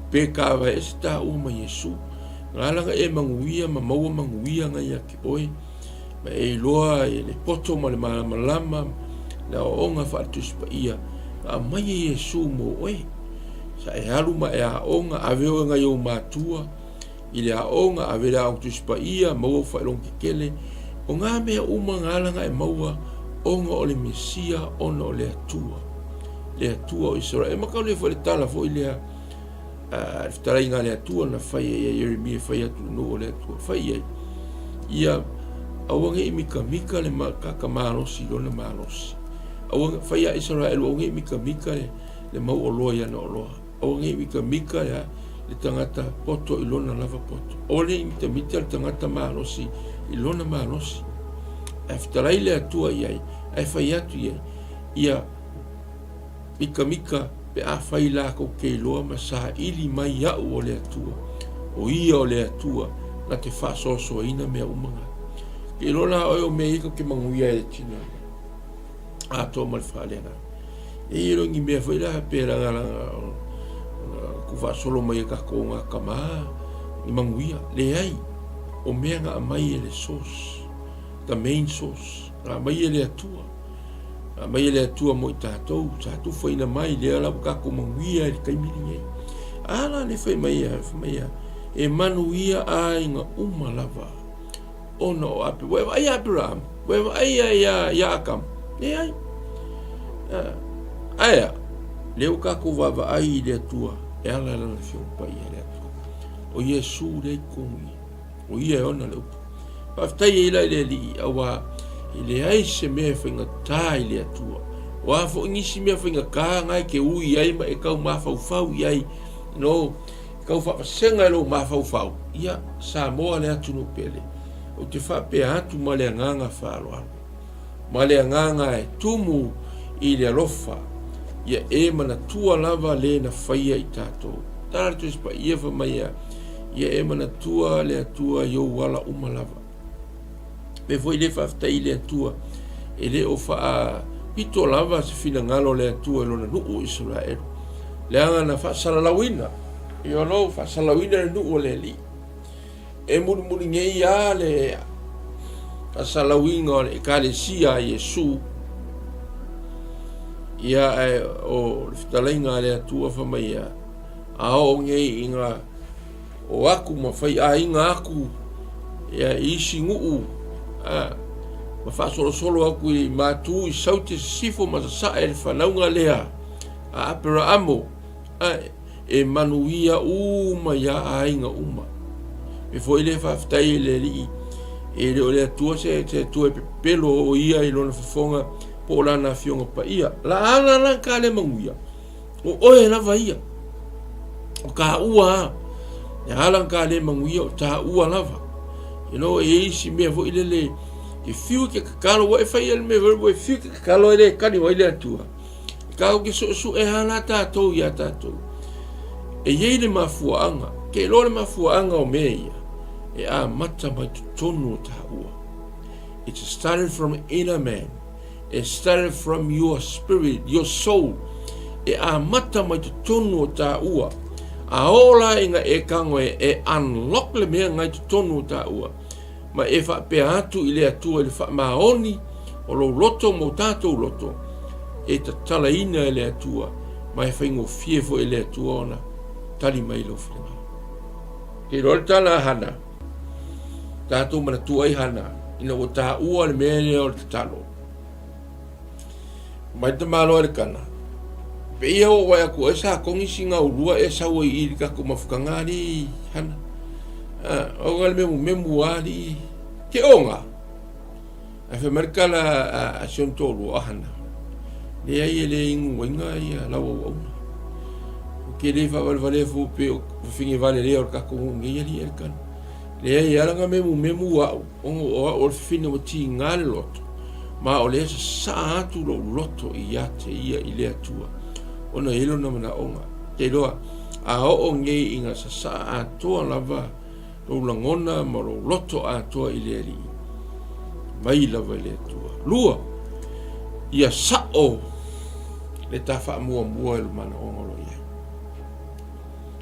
Pe tāvaese tāua ma Iesu. Ngā langa e manuia ma maua manuia ngai ia te oe. Ma e iloa e le poto ma le malamalama le aoaoga faale-Tusi Paia na aumai e Iesu mo oe. Sa e alu ma e aoga, ave oe ngai ou matua i le aoga, ave le aoga Tusi Paia, maua ou faailoga kekele. O ngā mea uma ngā langa e maua ona o le Mesia, ona o le Atua. Le Atua o Israele. E makau lea foi le tala foi lea a le fetalaiga a le Atua na fai ai ia Ieremia e fai atu i le nuu o le Atua, fai i ai, ia aua ne i mikamika le tagata malosi i lona malosi. Aua, fai ia Isaraelu, aua ne i mikamika le, le mau oloa i ana oloa. Aua ne i mikamika ia le tagata poto i lona lava poto. Aua ne i mitamita le tagata malosi i lona malosi. Ae fetalai le Atua i ai, ae fai atu i ai, ia Mikamika pe afai lakou ke iloa ma saili mai iaʻu o le Atua, o ia o le Atua na te faasoasoaina mea uma na. Ke iloa la oe o mea ia kou ke manuia ai le tino atoa ma le faaleagaga. E i ai ni mea foi la pe lagalaga ku faasolo mai e tatou ngā tama ni manuia. Leai, o mea na aumai e le source, the main source, na aumai e le Atua. Aumai e le Atua mo i tatou, sa tufaina mai, lea la ua tatou manuia i le taimi lenei. A la le fai mai ia, fai mai ia, e manuia aiga uma lava ona o Ape. Ua e vaai ia Aperahama? Ua e vaai ia ia, ia Akama? Leai. Ae a, lea ua tatou vaavaai i le Atua e ala i Lana Afioga Paia i le Atua. O Iesu lea i totonu i i. O ia e ona le upu. Faafetai ai la i le Alii, auā e leai se mea e faigata i le Atua. O a foi nisi mea faigata na e te ui ai ma e tau mafaufau i ai, no, e tau faavasega i lou mafaufau, ia, Samoa le atunuu pele, ou te faapea atu ma le agaga faaaloalo, ma le agaga e tumu i le alofa, ia e manatua lava le na faia i tatou. Tala le Tusi Paia fai mai ia, ia e manatua le Atua i ou ala uma lava. Pe foi le faafetai i le Atua, e le o faapito lava se finagalo o le Atua i lona nuu o Isaraelu. Leaga na faasalalauina, ia lou faasalalauina le nuu o le Alii. E mulimuli nei a le faasalalauina o le Ekalesia a Iesu, ia ae o le fetalaiga a le Atua fai mai ia, a oo nei ina o aku ma faiaiga aku ia i isi nuu a, ma faasolosolo aku i Matu i Saute Sisifo ma Sasae le fanauga lea a Aperaamo a, e manuia uma ia aiga uma. E foi le faafetai i le Alii e le o le Atua se se Atua e pepelo o ia i lona fofoga po o lana afioga paia. La ala la ka le manuia. O oe lava ia. O tāua a. E ala ka le manuia o tāua lava. You know, e isi mea foi lele e fiu ke kakalo ua e fai ele mea ua e fiu ke kakalo ele kani wai le Atua. Kāu ke suʻesuʻe a la tātou iā tātou. E iai le mafuaaga, ke iloa le mafuaaga o mea ia, e amata mai totonu o tāua. It started from inner man. It started from your spirit, your soul. E amata mai totonu o tāua. A oo la ina e tago e, e unlock le mea ngai totonu o tāua. Ma e faapea atu i le Atua i le faamaoni o lou loto ma o tātou loto, e tatalaina e le Atua, ma e faigofie foi e le Atua ona tali mai lou finagalo. Ke iloa le tala a Hana, tātou manatua ai Hana, ina ua tāua le mea lea o le tatalo. Mai te malo e le kana. Pe ia o wai aku e sa kongi singa ulua e sau i i ka kuma fukanga ali hana. Ah, o ngal memu memu ali ke onga. A fe markala a sion tolu a hana. Le ai e le ingu wainga ia lau au auna. O ke le fa vale vale fu pe o finge vale le o ka kongu ngi ali e kana. Le ai ala nga memu memu au. Ona o au o le fafine ua tiga le loto, ma o lea sasaa atu lou loto ia te ia i le Atua, ona e i ai lona manaoga. Te iloa, a oo nei ina sasaa atoa lava lou lagona ma lou loto atoa i le Alii, mai lava i le Atua. Lua, ia sao le ta faamuamua i lo manaoga o lo o i ai.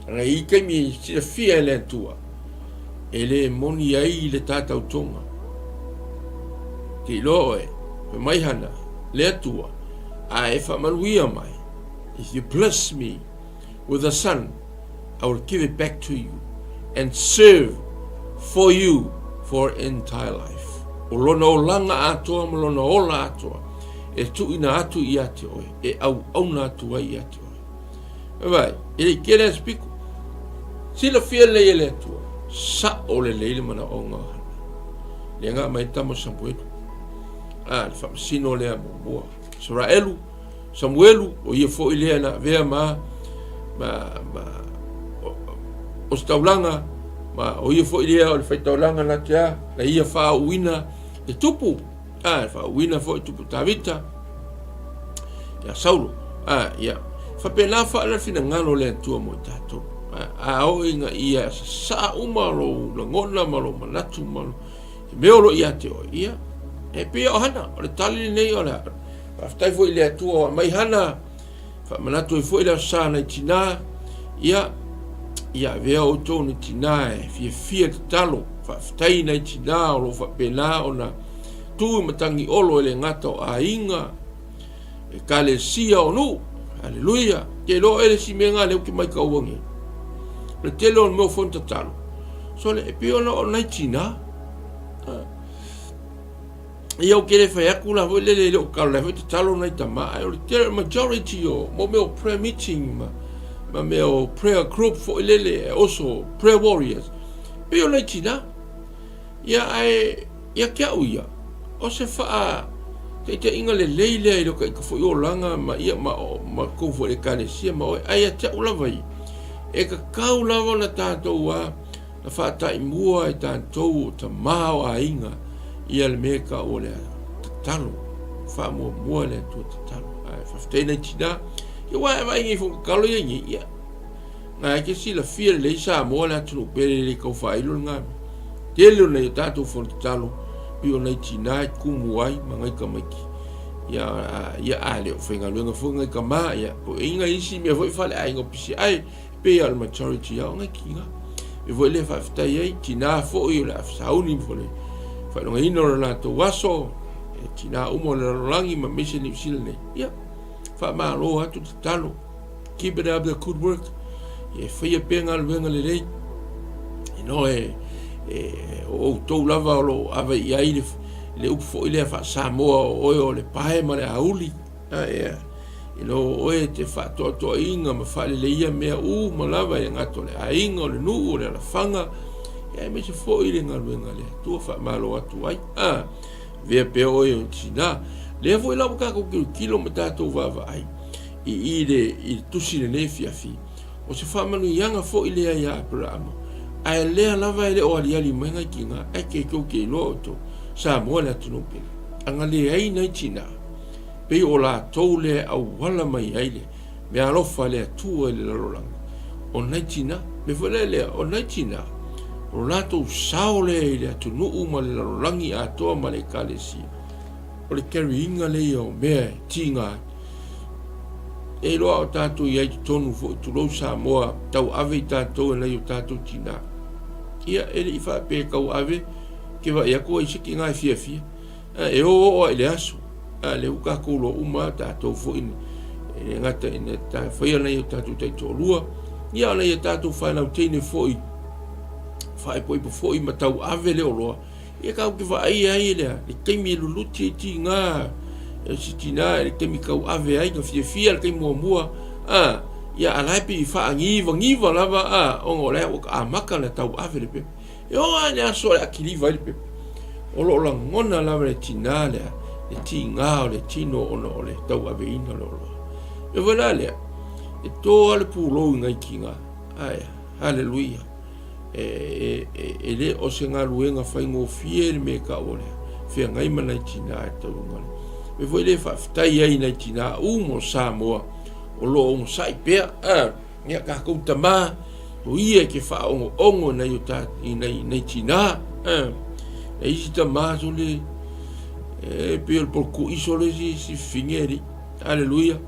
Ana i taimi e silafia e le Atua, e le moni ai le ta tautoga. Te iloa oe, fai mai Hana, le Atua, a e faamanuia mai, if you bless me with a son, I will give it back to you and serve for you for entire life. O lona olaga atoa ma lona ola atoa, e tuuina atu ia te oe, e auauna atu ai ia te oe. Vai, e le kele a spiko. Silafia lelei e le Atua, sao lelei le manaoga o Hana. Lea nga mai tama Samuelu. A, le faamasino lea muamua. Israelu, Samuelu, o ia foi lea na avea ma, ma, ma, o, o se taulaga, ma o ia foi lea o le faitaulaga na te a, na ia faaauina le tupu. A, e faauuina foi tupu Tavita ia Saulo. A, ia, faapena faa le finagalo o le Atua mo i tatou. A, a oo ina ia sasaa uma lou lagona ma lou manatu ma lou, mea o lo o ia te oe, ia, e pei o Hana, o le tali lenei o le, faafetai foi i le Atua ua aumai Hana, Faamanatu ai foi le Aso Sa nai tinā, ia, ia avea outou ni tinā e fiafia tatalo, faafetai nai tinā o lo o faapena ona tu i matangi olo e le gata o aiga, ekalesia o nuu, aleluia, te iloa oe le isi mea nga lea ou te maitaua nei. O le tele o mea o fono tatalo, sole, e pei ona o nai tinā. Ia ou te le fai atu la foi lele e le o tatalo la foi tatalo nai tama ae o le tele majority o mo mea o prayer meeting ma ma mea o prayer group foi lele also prayer warriors pei o nai tina ia ae ia te au ia o se faa taitaiga lelei lea i lo taita foi olaga ma ia ma ma kou foi le ekalesia ma oe ae ia te au lava ia e tatau lava ona tatou a Na faataimua e tatou o tama o aiga ia le mea e tau o le tatalo, faamuamua le Atua tatalo. Ae faafetai nai tina, ia ua e vaai nei foi tatalo ia nei, ia na e te silafia lelei Samoa le atunuu pele le tau faailo le gami. Tele o nai o tatou fono tatalo, pei o nai tina e tumu ai ma nai tamaiti. Ia, ia a le o faigaluega foi nai tama, ia, po e i nai isi mea foi faleaiga o pisi ai, pei o le majority lava o nai tina. E foi lea faafetai ai, tina foi o le a sauni mo le faailogaina o le latou aso, e tina uma o le lalolagi ma aemaise Niu Sila nei. Ia, faamalo atu tatalo. Keep it up the good work. E faia pea galuega lelei. You know, e, e, o outou lava o lo o ave i ai le, le upu foi lea faa-Samoa o oe o le pae ma le auli. Ae you know, o oe e te faatoatoaina ma faaleleia mea uma lava e le gata o le aiga, o le nuu, o le alafaga, ia aemaise foi le galuega a le Atua faamalo atu ai. A, avea pea oe o tina. Lea foi la ua tatou tilotilo ma tatou vaavaai i i le, i le tusi lenei afiafi, o se faamanuiaga foi lea ia Aperaamo, ae lea lava e le o aliali mai nai tina, ae ke tou te iloa outou, Samoa le atunuu pele. A na leai nai tina, Pei o latou lea e auala mai ai le meaalofa a le Atua i le lalolagi, o nai tina. Mea foi lea lea, o nai tina, o lo latou sao lea i le atunuu ma le lalolagi atoa ma le Ekalesia, o le carry ina lea o mea e tiga ai. E iloa o tatou i ai totonu foi, tulou Samoa, tauave i tatou e nai o tatou tina. Ia, e le i faapea e tauave, ke vaai atu ai se tina e fiafia. E o oo lava i le aso, a lea ua tatou iloa uma lava tatou foi e le gata ina ta faia nai o tatou taitoalua, ia a o nai a tatou fanau teine foi faaipoipo foi ma tauave le oloa, ia tatou te vaaia ai le, le taimi e luluti ai tiga, e si tina i le taimi tauave ai, na fiafia le taimi muamua, a, ia a la e pei e faagivagiva lava, a, ona o la ua amata ona tauave le pepe. E oo lava i le aso o le a kiliva ai le pepe, o lo o lagona lava le tina lea, le tiga o le tino ona o le tauaveina o le oloa. E foi la lea, e to lava le pulou i nai tiga. Ae, haleluia. E, e, e, e le o se galuega faigofie le mea tau o lea, feagai ma nai tina e tauga. E foi le faafetai ai i nai tina uma o Samoa o lo o onosai pea. Ah, Ia tatou tama, o ia e te faaogo'ogo i nai o ta, i nai, nai tinā. Eh, e isi tama sole, e pei o le poloku'i sole si, si fifine alii. Aleluia.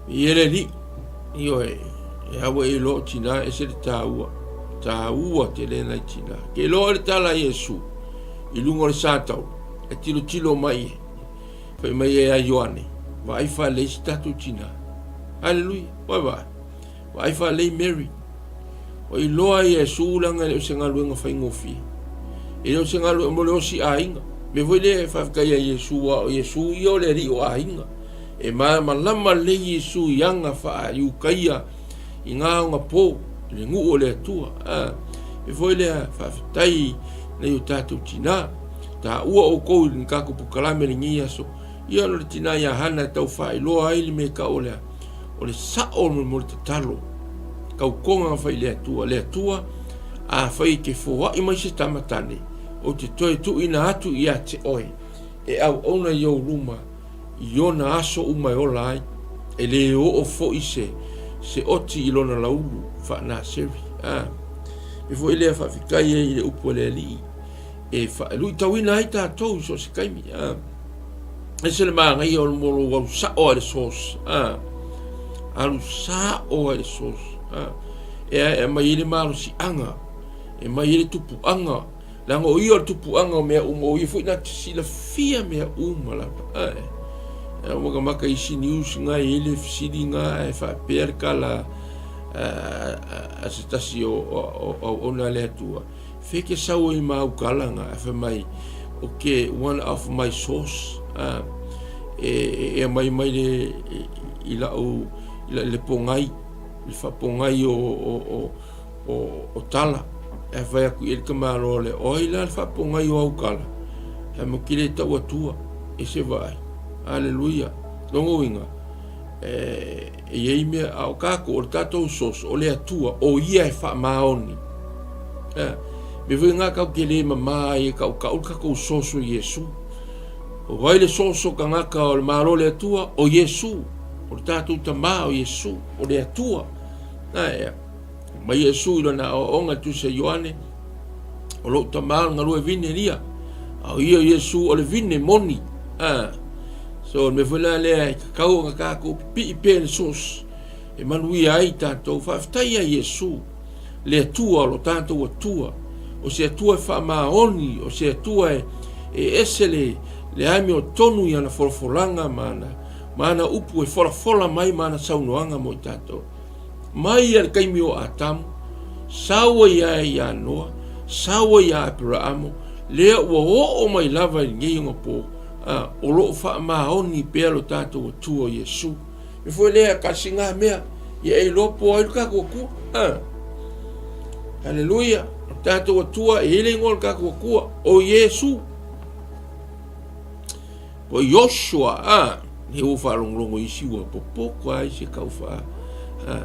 I ele alii, ioe, e aua e iloa o tinā ese le tāua. Tāua tele nai tinā. Ke iloa le tala a Iesu, i luga o le satauro, e tilotilo mai e. Fai mai e a Ioane, vaai faalei si tatou tina. Haleluia. Ua vaai. Vaai faalei Mary. Ua iloa Iesu leaga e le o se galuega faigofie. E le o se galuega mo le osi aiga. Mea foi lea e faafetai a Iesu, aua o Iesu ia o le alii o aiga. E malamalama lelei Iesu i aga faa-Iukaia i ngā ogapo, i le nuu o le Atua. A, mea foi lea faafetai nai o tatou tina. Taua outou i le tatou polokalame i lenei aso, ia ona o le tina ia Hana e tau faailoa ai le mea tau o le, o le sao mo le tatalo. Tautoga na fai i le Atua, le Atua, afai e te foai mai se tama tane, ou te toe tuuina atu ia te oe, e auauna i ou luma i ona aso uma e ola ai, e le oo foi se, se oti i lona laulu faa-Naseri. A, e foi lea faafetai ai i le upu a le Alii, e luitauina ai tatou i so o se taimi. A, ese le manaia o le mo lou alu sao a i le source. A, alu sao a i le source. A, e ae aumai ai le malosiaga, e mai ai le tupuaga, leaga o ia o le tupuaga o mea uma, o ia foi na te silafia mea uma lava. A, e makamaka isi news nga e i ai le fesili nga ae faapea le tala a se tasi o auauna a le Atua, Fe ke sau ai ma au kala nga, ae fai mai, Okay, one of my source e aumai mai le i lau i le pogai, le faapogai o tala. Ae fai atu i ai le tamaloa lea, o ai la le faapogai o au tala? Fai mai, ou te le tau atua, e se vaai. Aleluia. Lona uiga, e i ai mea, a o tatou, o le tatou source, o le Atua, o Ia e faamaoni. Mea foi lena tatou te le mama ai e tautau le tatou source o Iesu. O ai le source o tagata o le Malo o le Atua? O Iesu. O le tatou Tama o Iesu, o le Atua. Ae, mai Iesu i lona aoaoga i le Tusi a Ioane, o lou Tama o le galue vine lia. A o ia o Iesu o le vine moni. So, le mea foi la lea e tatau ona tatou pipii pea i le source e manuia ai tatou. Faafetai ia Iesu, le Atua o lo tatou Atua, o se Atua e faamaoni, o se Atua e ese le le amiotonu i ana folafolaga ma ana, ma ana upu e folafola mai ma ana saunoaga mo i tatou. Mai ia le taimi o Atamu, sau ai ae ia Noa, sau ai ia Aperaamo, lea ua oo mai lava i lenei ogapo, a, o lo o faamaoni pea lo tatou Atua o Iesu. E foi lea tasi ngā mea, ia e iloa po ai lo tatou Atua. A. Haleluia. O tatou Atua, e i ai le igoa o le tatou Atua, o Iesu. O Iosua, a, he ua faalogologo i isi ua popoto ai se kau faa, a,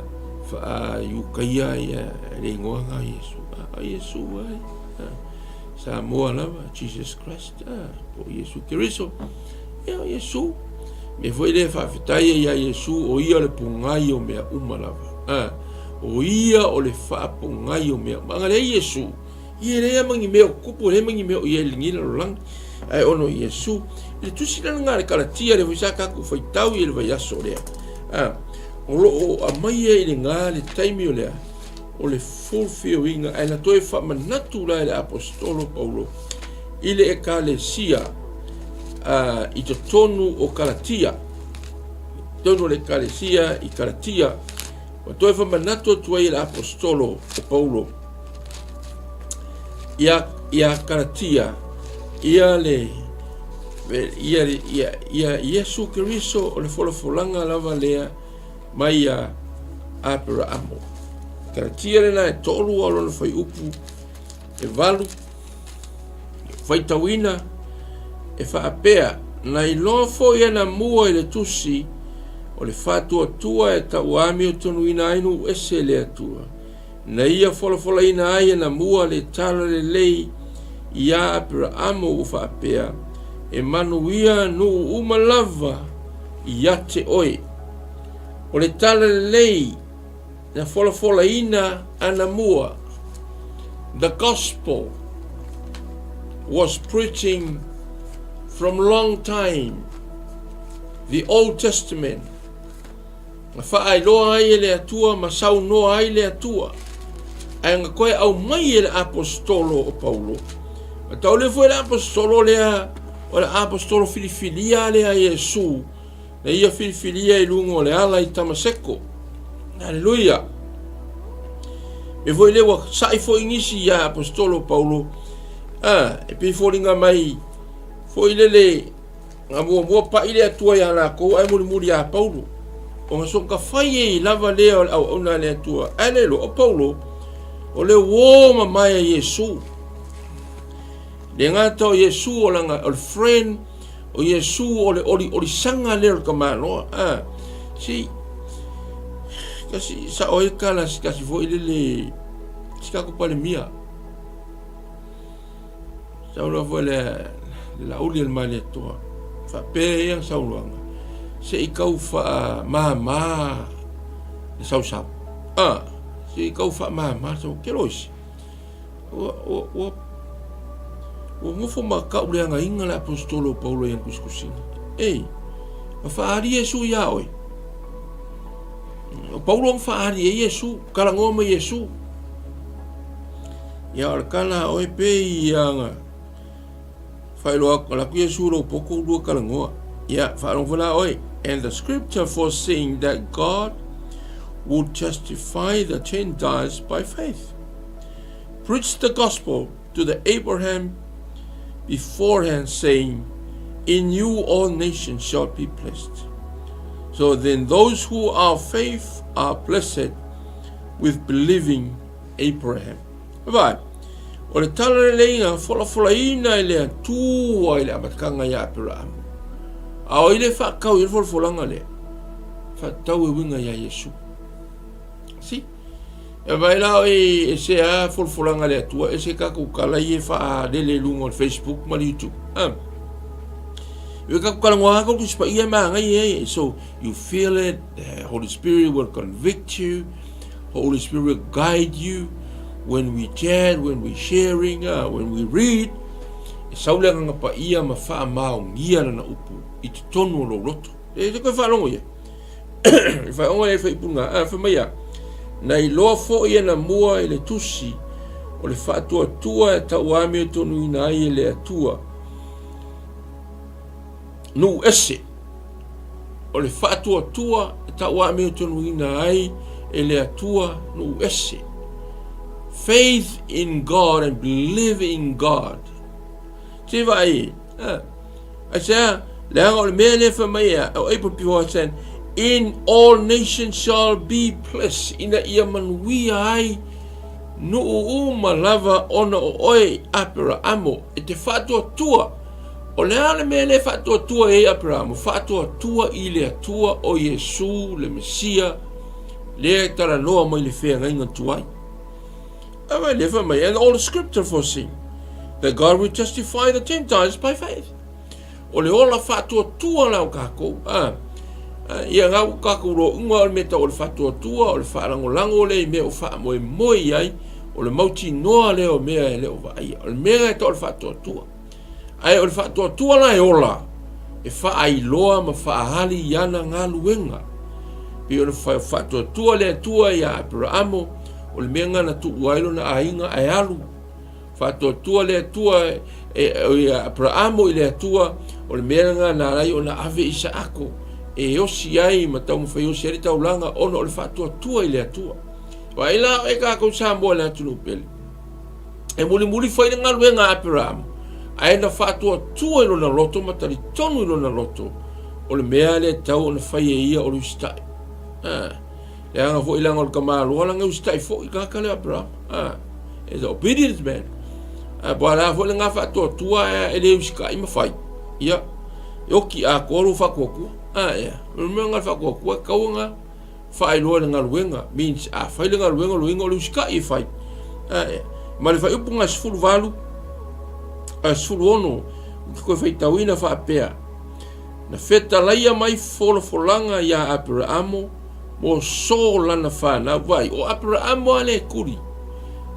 faa Iukaia ia le igoa nga Iesu. A, o Iesu ai. A, Samoa lava, Jesus Christ, a, po o Iesu Keriso. Ia, o Iesu. Me foi le faafetai ia Iesu, o ia o le pogai o mea uma lava. A, o ia o le faapogai o mea uma. Aga lea Iesu, Ia e leai ma ni mea o tutupu, e leai ma ni mea o i ai i lenei lalolagi, ae ona o Iesu. I le tusi la lena a le Kalatia, lea foi sa tatou faitau i le vaiaso lea, a, o lo o aumaia i lena le taimi o lea, o le fulfillinga, ae na toe faamanatu la e le Aposetolo Paulo i le Ekalesia a, i totonu o Kalatia, i totonu o le Ekalesia i Kalatia, ua toe faamanatu atu ai e le Aposetolo o Paulo ia ia Kalatia ia le ia ia ia Iesu Keriso o le folafolaga lava lea mai ia Aperaamo. Kalatia lena e toalua o lona fuaiupu e 8 faitauina e faapea, na iloa foi anamua i le tusi o le faatuatua e tauamiotonuina ai nuu ese e le Atua. Na ia folafolaina ai anamua le tala lelei iā Aperaamo ua faapea, E manuia nuu uma lava ia te oe. O le tala lelei na folafolaina anamua, the gospel was preaching from long time, the Old Testament, Na faailoa ai e le Atua ma saunoa ai le Atua, ae na toe aumai e le Aposetolo o Paulo. Na taule foi le Aposetolo lea, o le Aposetolo filifilia lea a Iesu, na ia filifilia i luga o le ala i Tamaseko. Aleluia! Me foi lea ua sa'i foi nisi ia Aposetolo Paulo, a, e pei foliga mai foi lele Na muamua paʻi le Atua iā lakou ae mulimuli iā Paulo. Ona soka fai ai lava lea o le auauna a le Atua. Ae le iloa o Paulo, o le uō mamae a Iesu. Le gata o Iesu o lana, o le friend, o Iesu o le oliolisaga lea o le tamaloa. Ah, si, kasi, sao ai kala si kasi foi lele, si kako palemia. Saunoa foi le Laauli a le Malietoa, faapea ia saunoaga, se i tau faamama le sausau. Ah, se i tau faamama le sausau. Ke loisi, ua, ua, ua, ua nofo ma tauleagaina le Aposetolo o Paulo i ana tusitusiga. Ei, na faaali Iesu iā oe. O Paulo na faaali ai Iesu, talanoa mai Iesu. Ia o le tala a oe pei ia na faailoa atu, ala atu Iesu lou poto lua talanoa. Ia, faalogo foi la oe. And the scripture foreseeing that God would justify the Gentiles by faith, preached the gospel to the Abraham. beforehand, saying, In you all nations shall be blessed. So then those who are faith are blessed with believing Abraham. Vai, o le tala leleiga folafolaina e le Atua i le amataga ia Aperahama. A o i le faatau i le folafolaga lea, faatau e uiga ia Iesu. Si, e vai la o e se a folafolaga le Atua, e se kakou tala ia e faalele i luga o le Facebook ma le YouTube. Ah. E kakou tala ngoa kakou tusi paia e magai e, so you feel it, the Holy Spirit will convict you, Holy Spirit will guide you when we chat, when we sharing, when we read. E sau le agaga paia ma faamaonia lana upu i totonu o lou loto. E te koe faalogo ia. I whaonga e whaipunga, a wha mai a. Na iloa foi e na mua i le tusi o le faatuatua e tauamio tonuina ai e le Atua. Nuu ese o le faatuatua e tauamiotonuina ai e le Atua nuu ese. Faith in God and believe in God. Te vaai, eh, ai se a, leaga o le mea lea fai mai ea, o April before I said, in all nations shall be blessed, ina ia manuia ai nuu uma lava ona o oe Aperaamo, e te faatuatua O le a le mea lea e faatuatua ai Aperamo? Faatuatua i le Atua o Iesu le Mesia, lea e talanoa mai le feagaiga tuai. A vai lea fai mai, and all the scripture foreseen that God will justify the Gentiles by faith. O le ola faatuatua la o kākou. A, ia ngā o kākou roa unga o le mea tau o le faatuatua, o le whaalangolago le i mea o whaamoemoe i ai, o le mautinoa lea o mea e le o vaaia. O le mea e tau o le faatuatua. Ae o le faatuatua la e ola, e faailoa ma faaali i ana galuega. Pei ona faatuatua le Atua iā Aperaamo, o le mea lena na tuu ai lona aiga ae alu. Faatuatua le Atua ia Aperaamo i le Atua, o le mea lena na ala ai ona ave Isaako e osi ai ma taumafai osi ai le taulaga ona o le faatuatua i le Atua. Vaai la e kākou Samoa i le atunuu pele. E mulimuli fai le galuega a Aperahama, ae na faatuatua i lona loto ma talitonu i lona loto, o le mea lea e tatau ona fai e ia o le usitai. Ah, leaga foi leaga o le tamaloa lana usitai foi tagata lea o Aperahama. Ah, is a obedient man. Ah, po o le a foi lena faatuatua e le usitai ma fai. Ia, e oki atoa lou faatuatua. Ah, ia, o le mea lena o le faatuatua e tatau ona faailoa i le galuega, means a fai le galuega o le uiga o le usitai e fai. Ae, ma le faaiupuga 18, a 16, ou te toe faitauina faapea, Na fetalaia mai folafolaga iā Aperaamo mo so lana fanau. Vaai, o Aperaamo lava le kuli.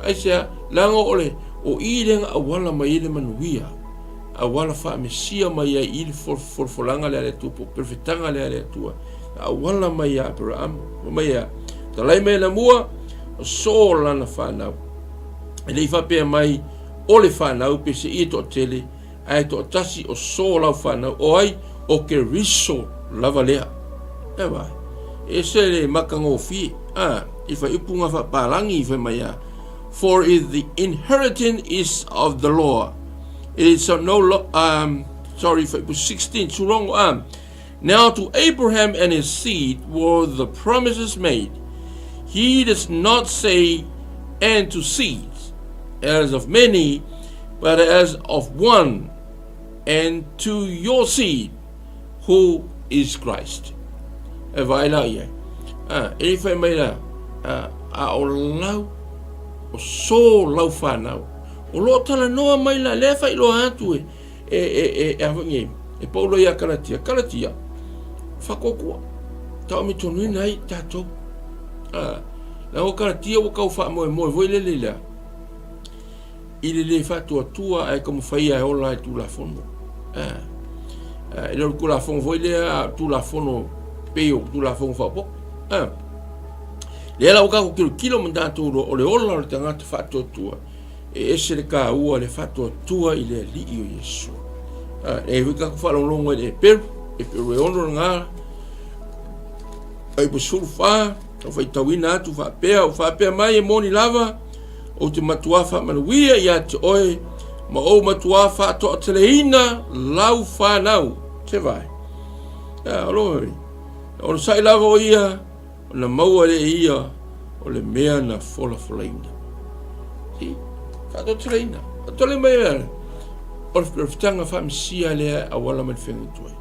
Aisea? Leaga o le, o i lea na auala mai ai le manuia, auala faamesia mai ai i le folafolaga lea a le Atua, po o perofetaga lea a le Atua, na auala mai ia Aperaamo. Fai mai ea, Talai mai ana mua, o so lana fanau. E le i faapea mai, o le fanau, pe se i e toatele, ae toatasi o so lau fanau, o ai, o Keriso lava lea. E vai, e ese le matagofie, a, i whaiupu ngā whapalangi i whai mai a, For if the inheritance is of the law, it is no lo, sorry, whaiupu 16, tūrongo, Now to Abraham and his seed were the promises made. He does not say, and to seeds, as of many, but as of one, and to your seed, who is Christ. E vaai la i ai. A, e whai mai la, a, a o lau, o so lau whanau. O lo talanoa mai la, lea whailoa atu e, e, e, e, e a foi nei, e Paulo ia Kalatia, Kalatia, whakokua, tau mi tonu ai tātou. A, la o Kalatia ua kau whaamoemoe foi lele lea, i le le faatuatua ae taumafai e ola i Tulafono. A, e le o le Tulafono foi lea, Tulafono pei o Tulafono faaopoopo. A, lea la ua tatou tilotilo ma tatou iloa o le ola o le tagata faatuatua, e ese le taua le faatuatua i le Alii o Iesu. A, e foi tatou faalogologo i le Eperu, Eperu e ono lena, ai po 14, o faitauina atu faapea, o faapea mai e moni lava, Ou te matuā faamanuia ia te oe Ma ou matuā faatoateleina lau fanau. Se vae. Ia, o lo e. Onosai lava o ia, ona maua lea e ia o le mea na folafolaina. Si, faatoateleina. Faatoatele mai mea. O le perofetaga faamesia lea e auala mai le feagaiga tuai.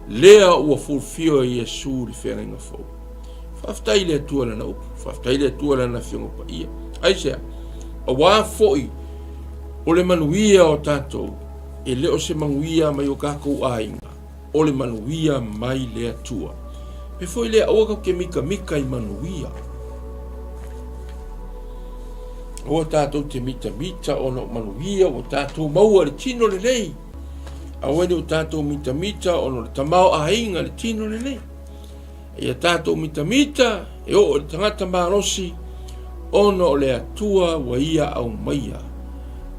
Lea ua fulfil e Iesu le feagaiga fou. Faafetai i le Atua lana upu. Faafetai i le Atua lana afioga paia. Aisea? Aua foi o le manuia o tatou, e le o se manuia mai o kakou aiga, o le manuia mai le Atua. Me foi lea aua tatou te mitamita i manuia. Aua tatou te mitamita ona o manuia ua tatou maua le tino lelei. Aua ne o tatou mitamita ona o le tamaoaiga le tino lelei. Ia tatou mitamita e oo i le tagata malosi ona o le Atua ua ia aumaia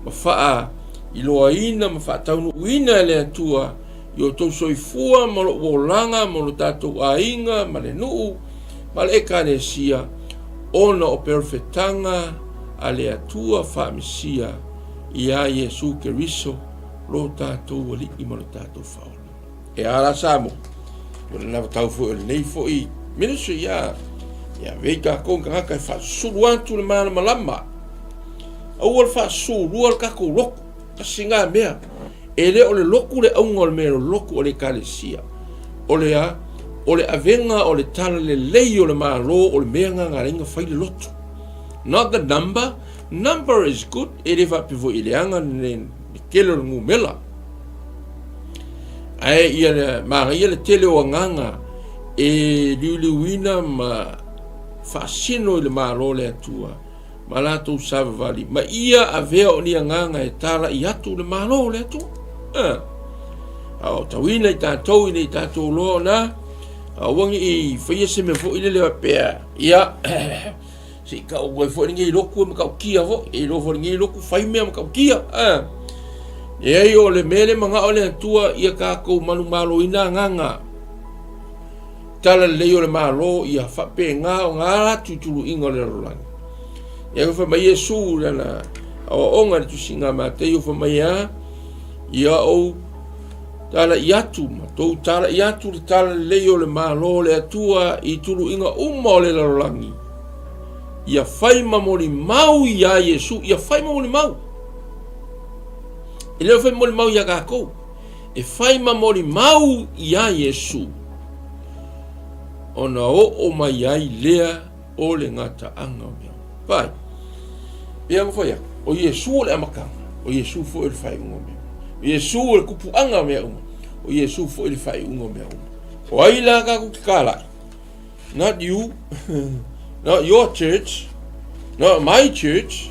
ma faailoaina ma faataunuuina e le Atua i o outou soifua ma lou olaga ma lo tatou aiga ma le nuu ma le Ekalesia ona o perofetaga a le Atua faamesia iā Iesu Keriso lo tatou Alii ma lo tatou Faaola. E a la Samoa, o le anavatau foi o lenei foi ministry, ia, ia avea i tatou i tagata e faasusulu atu le malamalama. Aua le faasulua le tatou lotu, tasi na mea. E le o le lotu le auga o le mea o le lotu o le ekalesia. O le a? O le avega o le talalelei o le Malo o le mea na na ala ai ona fai le lotu. Not the number, number is good, e le faapea foi e leaga le tele o le numera. Ae ia manaia le tele o agaga e liuliuina ma faasino i le Malo o le Atua ma latou savavali, ma ia avea o ni agaga e talai atu le Malo o le Atua. A o tauina i tatou ina i tatou loa ona, aua ne i faia se mea foi lele faapea, ia, Se i tau ai foi lenei lotu e matautia foi, e iloa foi lenei lotu fai mea matautia. Eh. Leai o le mea le manao le Atua ia tatou manumaloina agaga. Tala lelei o le Malo ia faapena ona ala atu i tuluiga o le lalolagi. Ia fai mai Iesu lana aoaoga i le tusiga a Mateio fai mai a ia ou Talai atu ma tou talai atu le talalelei o le Malo o le Atua i tuluiga uma o le lalolagi, ia fai ma molimau iā Iesu, ia fai ma molimau. E le o fai molimau iā tatou, e fai ma molimau iā Iesu, ona oo mai ai lea o le gataaga o mea uma. Vai. Pei ona fai atu, o Iesu o le amataga, o Iesu foi o le faaiuga o mea uma. O Iesu o le tupuaga o mea uma, o Iesu foi le faaiuga o mea uma. O ai la tatou te talai? Not you, not your church, not my church,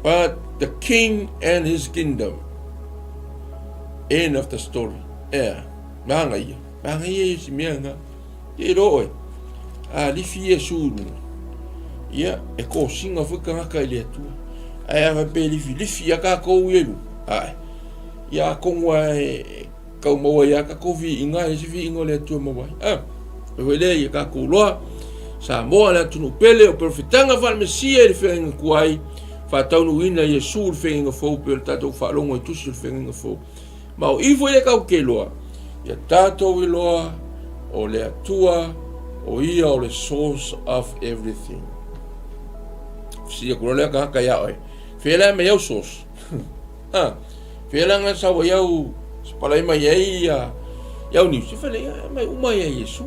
but the king and his kingdom. End of the story. Ea, manaia, manaia ia si mea na. Te iloa oe, a lifi Iesu i luga, ia, e kosiga foi tagata i le Atua. Ae a faapea e lifilifi ia tatou ia i luga, ae, ia atonu lava e tau maua ai lava tatou viiga, e leai se viiga o le Atua e maua ai. A, e foi lea ia tatou iloa, Samoa le atunuu pele o perofetaga faale-Mesia i le feagaiga tuai, faataunuuina Iesu i le feagaiga fou pei ona tatou faalogo i tusi o le feagaiga fou. Ma o i foi le tatou te iloa, ia tatou iloa o le Atua o ia o le source of everything. Fesili atu loa lea tagata ia oe, fea la mai au source? Ha, fea la nga sau ai au sapalai mai ai ia iau niu? Se fale ia mai uma ia Iesu.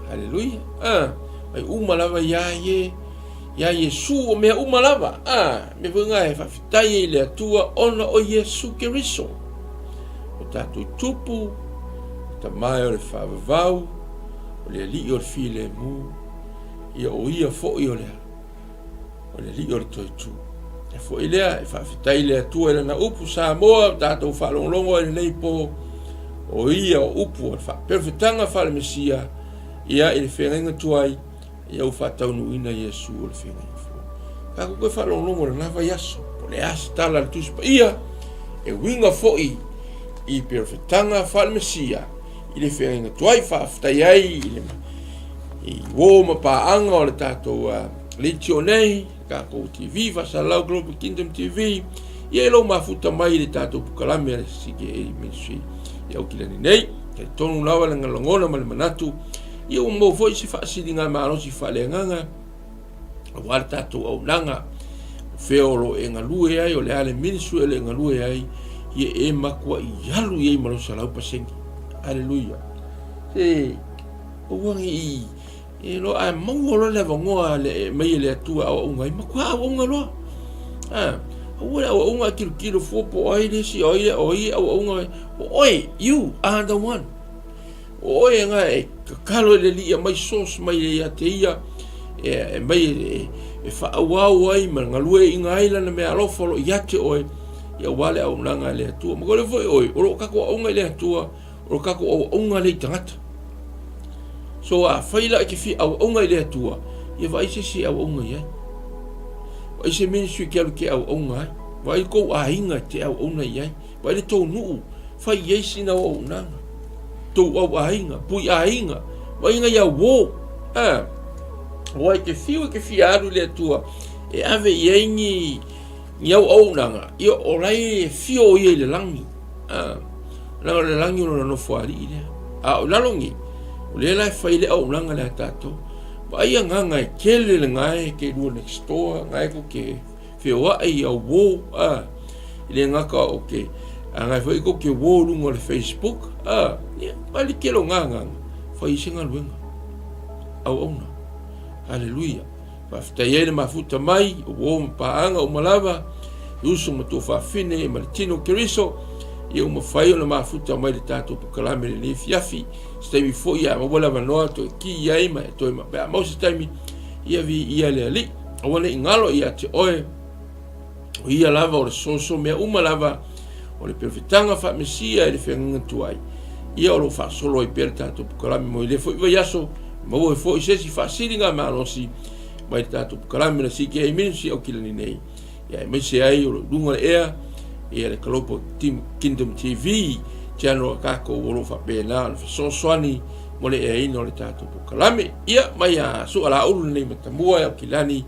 Haleluia. Ha, mai uma lava ia ie ia Iesu o mea uma lava. Ha, me foi nga e faafetai ai i le Atua ona o Iesu Keriso. O tatou tupu, o tamae o le faavavau, o le alii o le filemu, ia o ia foi o le, o le alii o le toetu. E foi lea, e faafetai i le Atua i lana upu Samoa, o tatou faalogologo ai lenei po, o ia o upu o le faaperofetaga faale-Mesia, ia i le feagaiga tuai, Ia ua faataunuuina Iesu o le feagaiga fou. Tatou toe faalogologo i lena vaiaso, po o le a se tala a le Tusi Paia e uiga foi i perofetaga faale-Mesia i le feagaiga tuai. Faafetai ai i le i uo ma paaga o le tatou leitio nei, le tatou TV, Faasalalau Global Kingdom TV. Ia i lou mafuta mai i le tatou pukalame a le CKA Ministry i Aukilani nei. Talitonu lava le lagona ma le manatu, ia ua maua foi se faasiligamalosi faaleagaga aua le tatou auaunaga. O fea o lo o e galue ai, o le a le ministry o lo o e galue ai, ia e matuai alu i ai ma lou 100%. Aleluia. Se aua ne i e loa a maua loa le avanoa le mai e le Atua e auauna ai, matua auauna loa. A, aua le auauna e tilotilo fua po o ai le isi, o ai, o ai e auauna ai. O oe, you are the one. O oe na e tatalo i le Alii e aumai source mai ia te ia, e aumai e, e faaauau ai ma galueaiina ai lana meaalofa o lo o ia te oe, ia aua le auaunaga a le Atua. Ma kole foi oe, o lo o tatou auauna i le Atua, o lo tatou auauna lea i tagata. So afai la e te fia auauna i le Atua, ia vaai se isi e auauna i ai. Vaai se ministry e te alu e te auauna ai. Vaai kou aiga e te auauna i ai. Vaai le tou nuu, fai i ai sina auaunaga. Tou au aiga, pui aiga, vaai nai auō. Ah, aua e te fiu e te fia alu i le Atua e ave i ai ni ni auaunaga, ia o la e afio o ia i le lagi. Ah, leaga o le lagi o lona nofoalii lea. A o lalo nei, o lea la e fai le auaunaga lea a tatou. Vaai agaga e tele le gae ke lua next door, gae ko ke feoai i auō, a, i le gata o ke, a gae foi ko ke wō lunga o le Facebook, a, ia, vaai le tele o ngā agaga, fai i se galuega. Auauna. Haleluia. Faafetai ai le mafuta mai, o uo ma paaga uma lava, i uso ma tuafafine ma le tino o Keriso, ia ua mafai ona mafuta mai le tatou pokalame i lenei afiafi. Se taimi foi a maua le avanoa toe ki i ai ma e toe pe a maua se taimi, ia viia le Alii. Aua ne i galo ia te oe, o ia lava o le soso mea uma lava o le perofetaga faa-Mesia i le feagaiga tuai, ia o lo o faasolo ai pea le tatou pokalame mo i lea foi vaiaso, maua ai foi se isi faasiligamalosi mai le tatou pokalame le CKA Ministry Aukilani nei, ia aemaise ai o lo o i luga o le ea, ia le Global Kingdom TV channel a tatou o lo o faapena ona fesoasoani mo le eaina o le tatou pokalame. Ia, mai a Sualaulu lenei Matamua e Aukilani,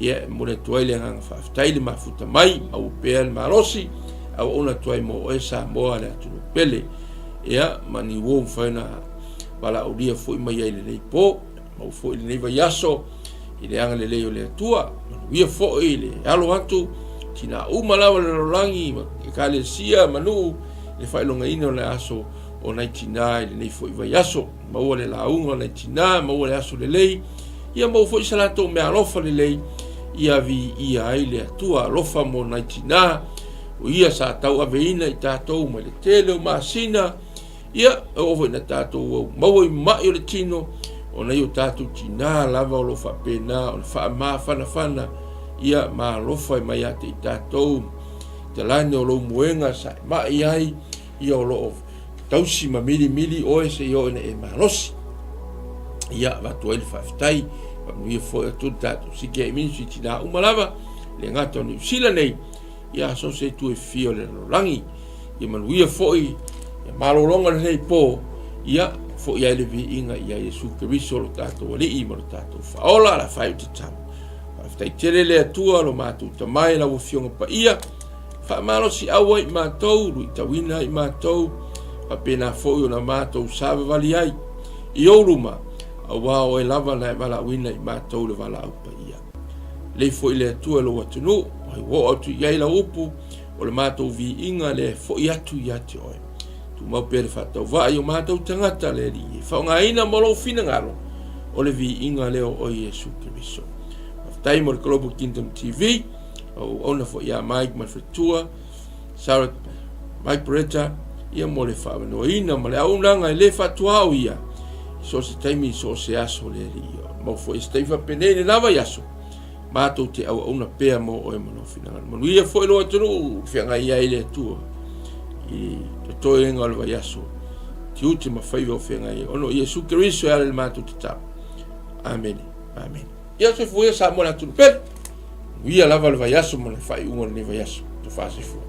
Ia, e momoli atu ai le agaga faafetai i le mafuta mai, maua pea le malosi, auauna atu ai mo oe Samoa le atunuu pele. Ia, ma ni uo mafai ona valaaulia foi mai ai i lenei po, maua foi i lenei vaiaso i le agalelei o le Atua. Manuia foi i le alo atu, tina uma lava le lalolagi, ma ekalesia, ma nuu, le faailogaina o le aso o nai tina i lenei foi vaiaso. Maua le lauga o nai tina, maua le aso lelei, ia maua foi se latou meaalofa lelei, ia viia ai le Atua. Alofa mo nai tina, o ia sa tauaveina i tatou mai le tele o masina, ia e oo foi ina tatou maua i mai o le tino, o nai o tatou tina lava o lo o faapena ona faamafanafana, ia ma alofa mai ia te i tatou, talane o lou moega sa e mai ai, ia o lo o tausi ma milimili oe seia oo ina e malosi. Ia, avatu ai le faafetai, faamanuia foi atu le tatou CKA Ministry tina uma lava, le gata o Niu Sila nei, ia so se itu e fia o le lalolagi. Ia manuia foi, ia malologa lenei po, ia foi ai le viiga ia Iesu Keriso lo tatou Alii ma lo tatou Faaola, la fai o te tau. Faafetai tele le Atua lo matou tamae lau Afioga Paia, Faamalosiau ai matou, luitauina ai matou, faapena foi ona matou savavali ai i ou luma, aua o oe lava na e valaauina i matou le valaau paia. Lei foi le Atua i lou atunuu, ai ua oo atu i ai lau upu, o le matou viiga lea e foi atu ia te oe. Tumau pea le faatauvaa i o matou tagata, le Alii, e faaaogaina mo lou finagalo, o le viiga lea o oe Iesu Keriso. Faafetai mo le Global Kingdom TV. Auauna foi ia Mike ma le faletua, Sarah Mike Beretta, ia mo le faavanoaina ma le auaunaga e le faatuao ia i so o se taimi i so o se aso le Alii. Mau foi se taimi faapenei le la vaiaso, matou te auauna pea mo oe ma lou finagalo. Manuia foi lou atunuu feagai ai le Atua i totoega o le vaiaso, tiute ma faiva o feagai ai. Ona o Iesu Keriso e ala i le matou tatalo. Amene. Amene. Ia soifua ia Samoa le atunuu pele. Manuia lava le vaiaso ma le faaiuga o lenei vaiaso. Tofa soifua.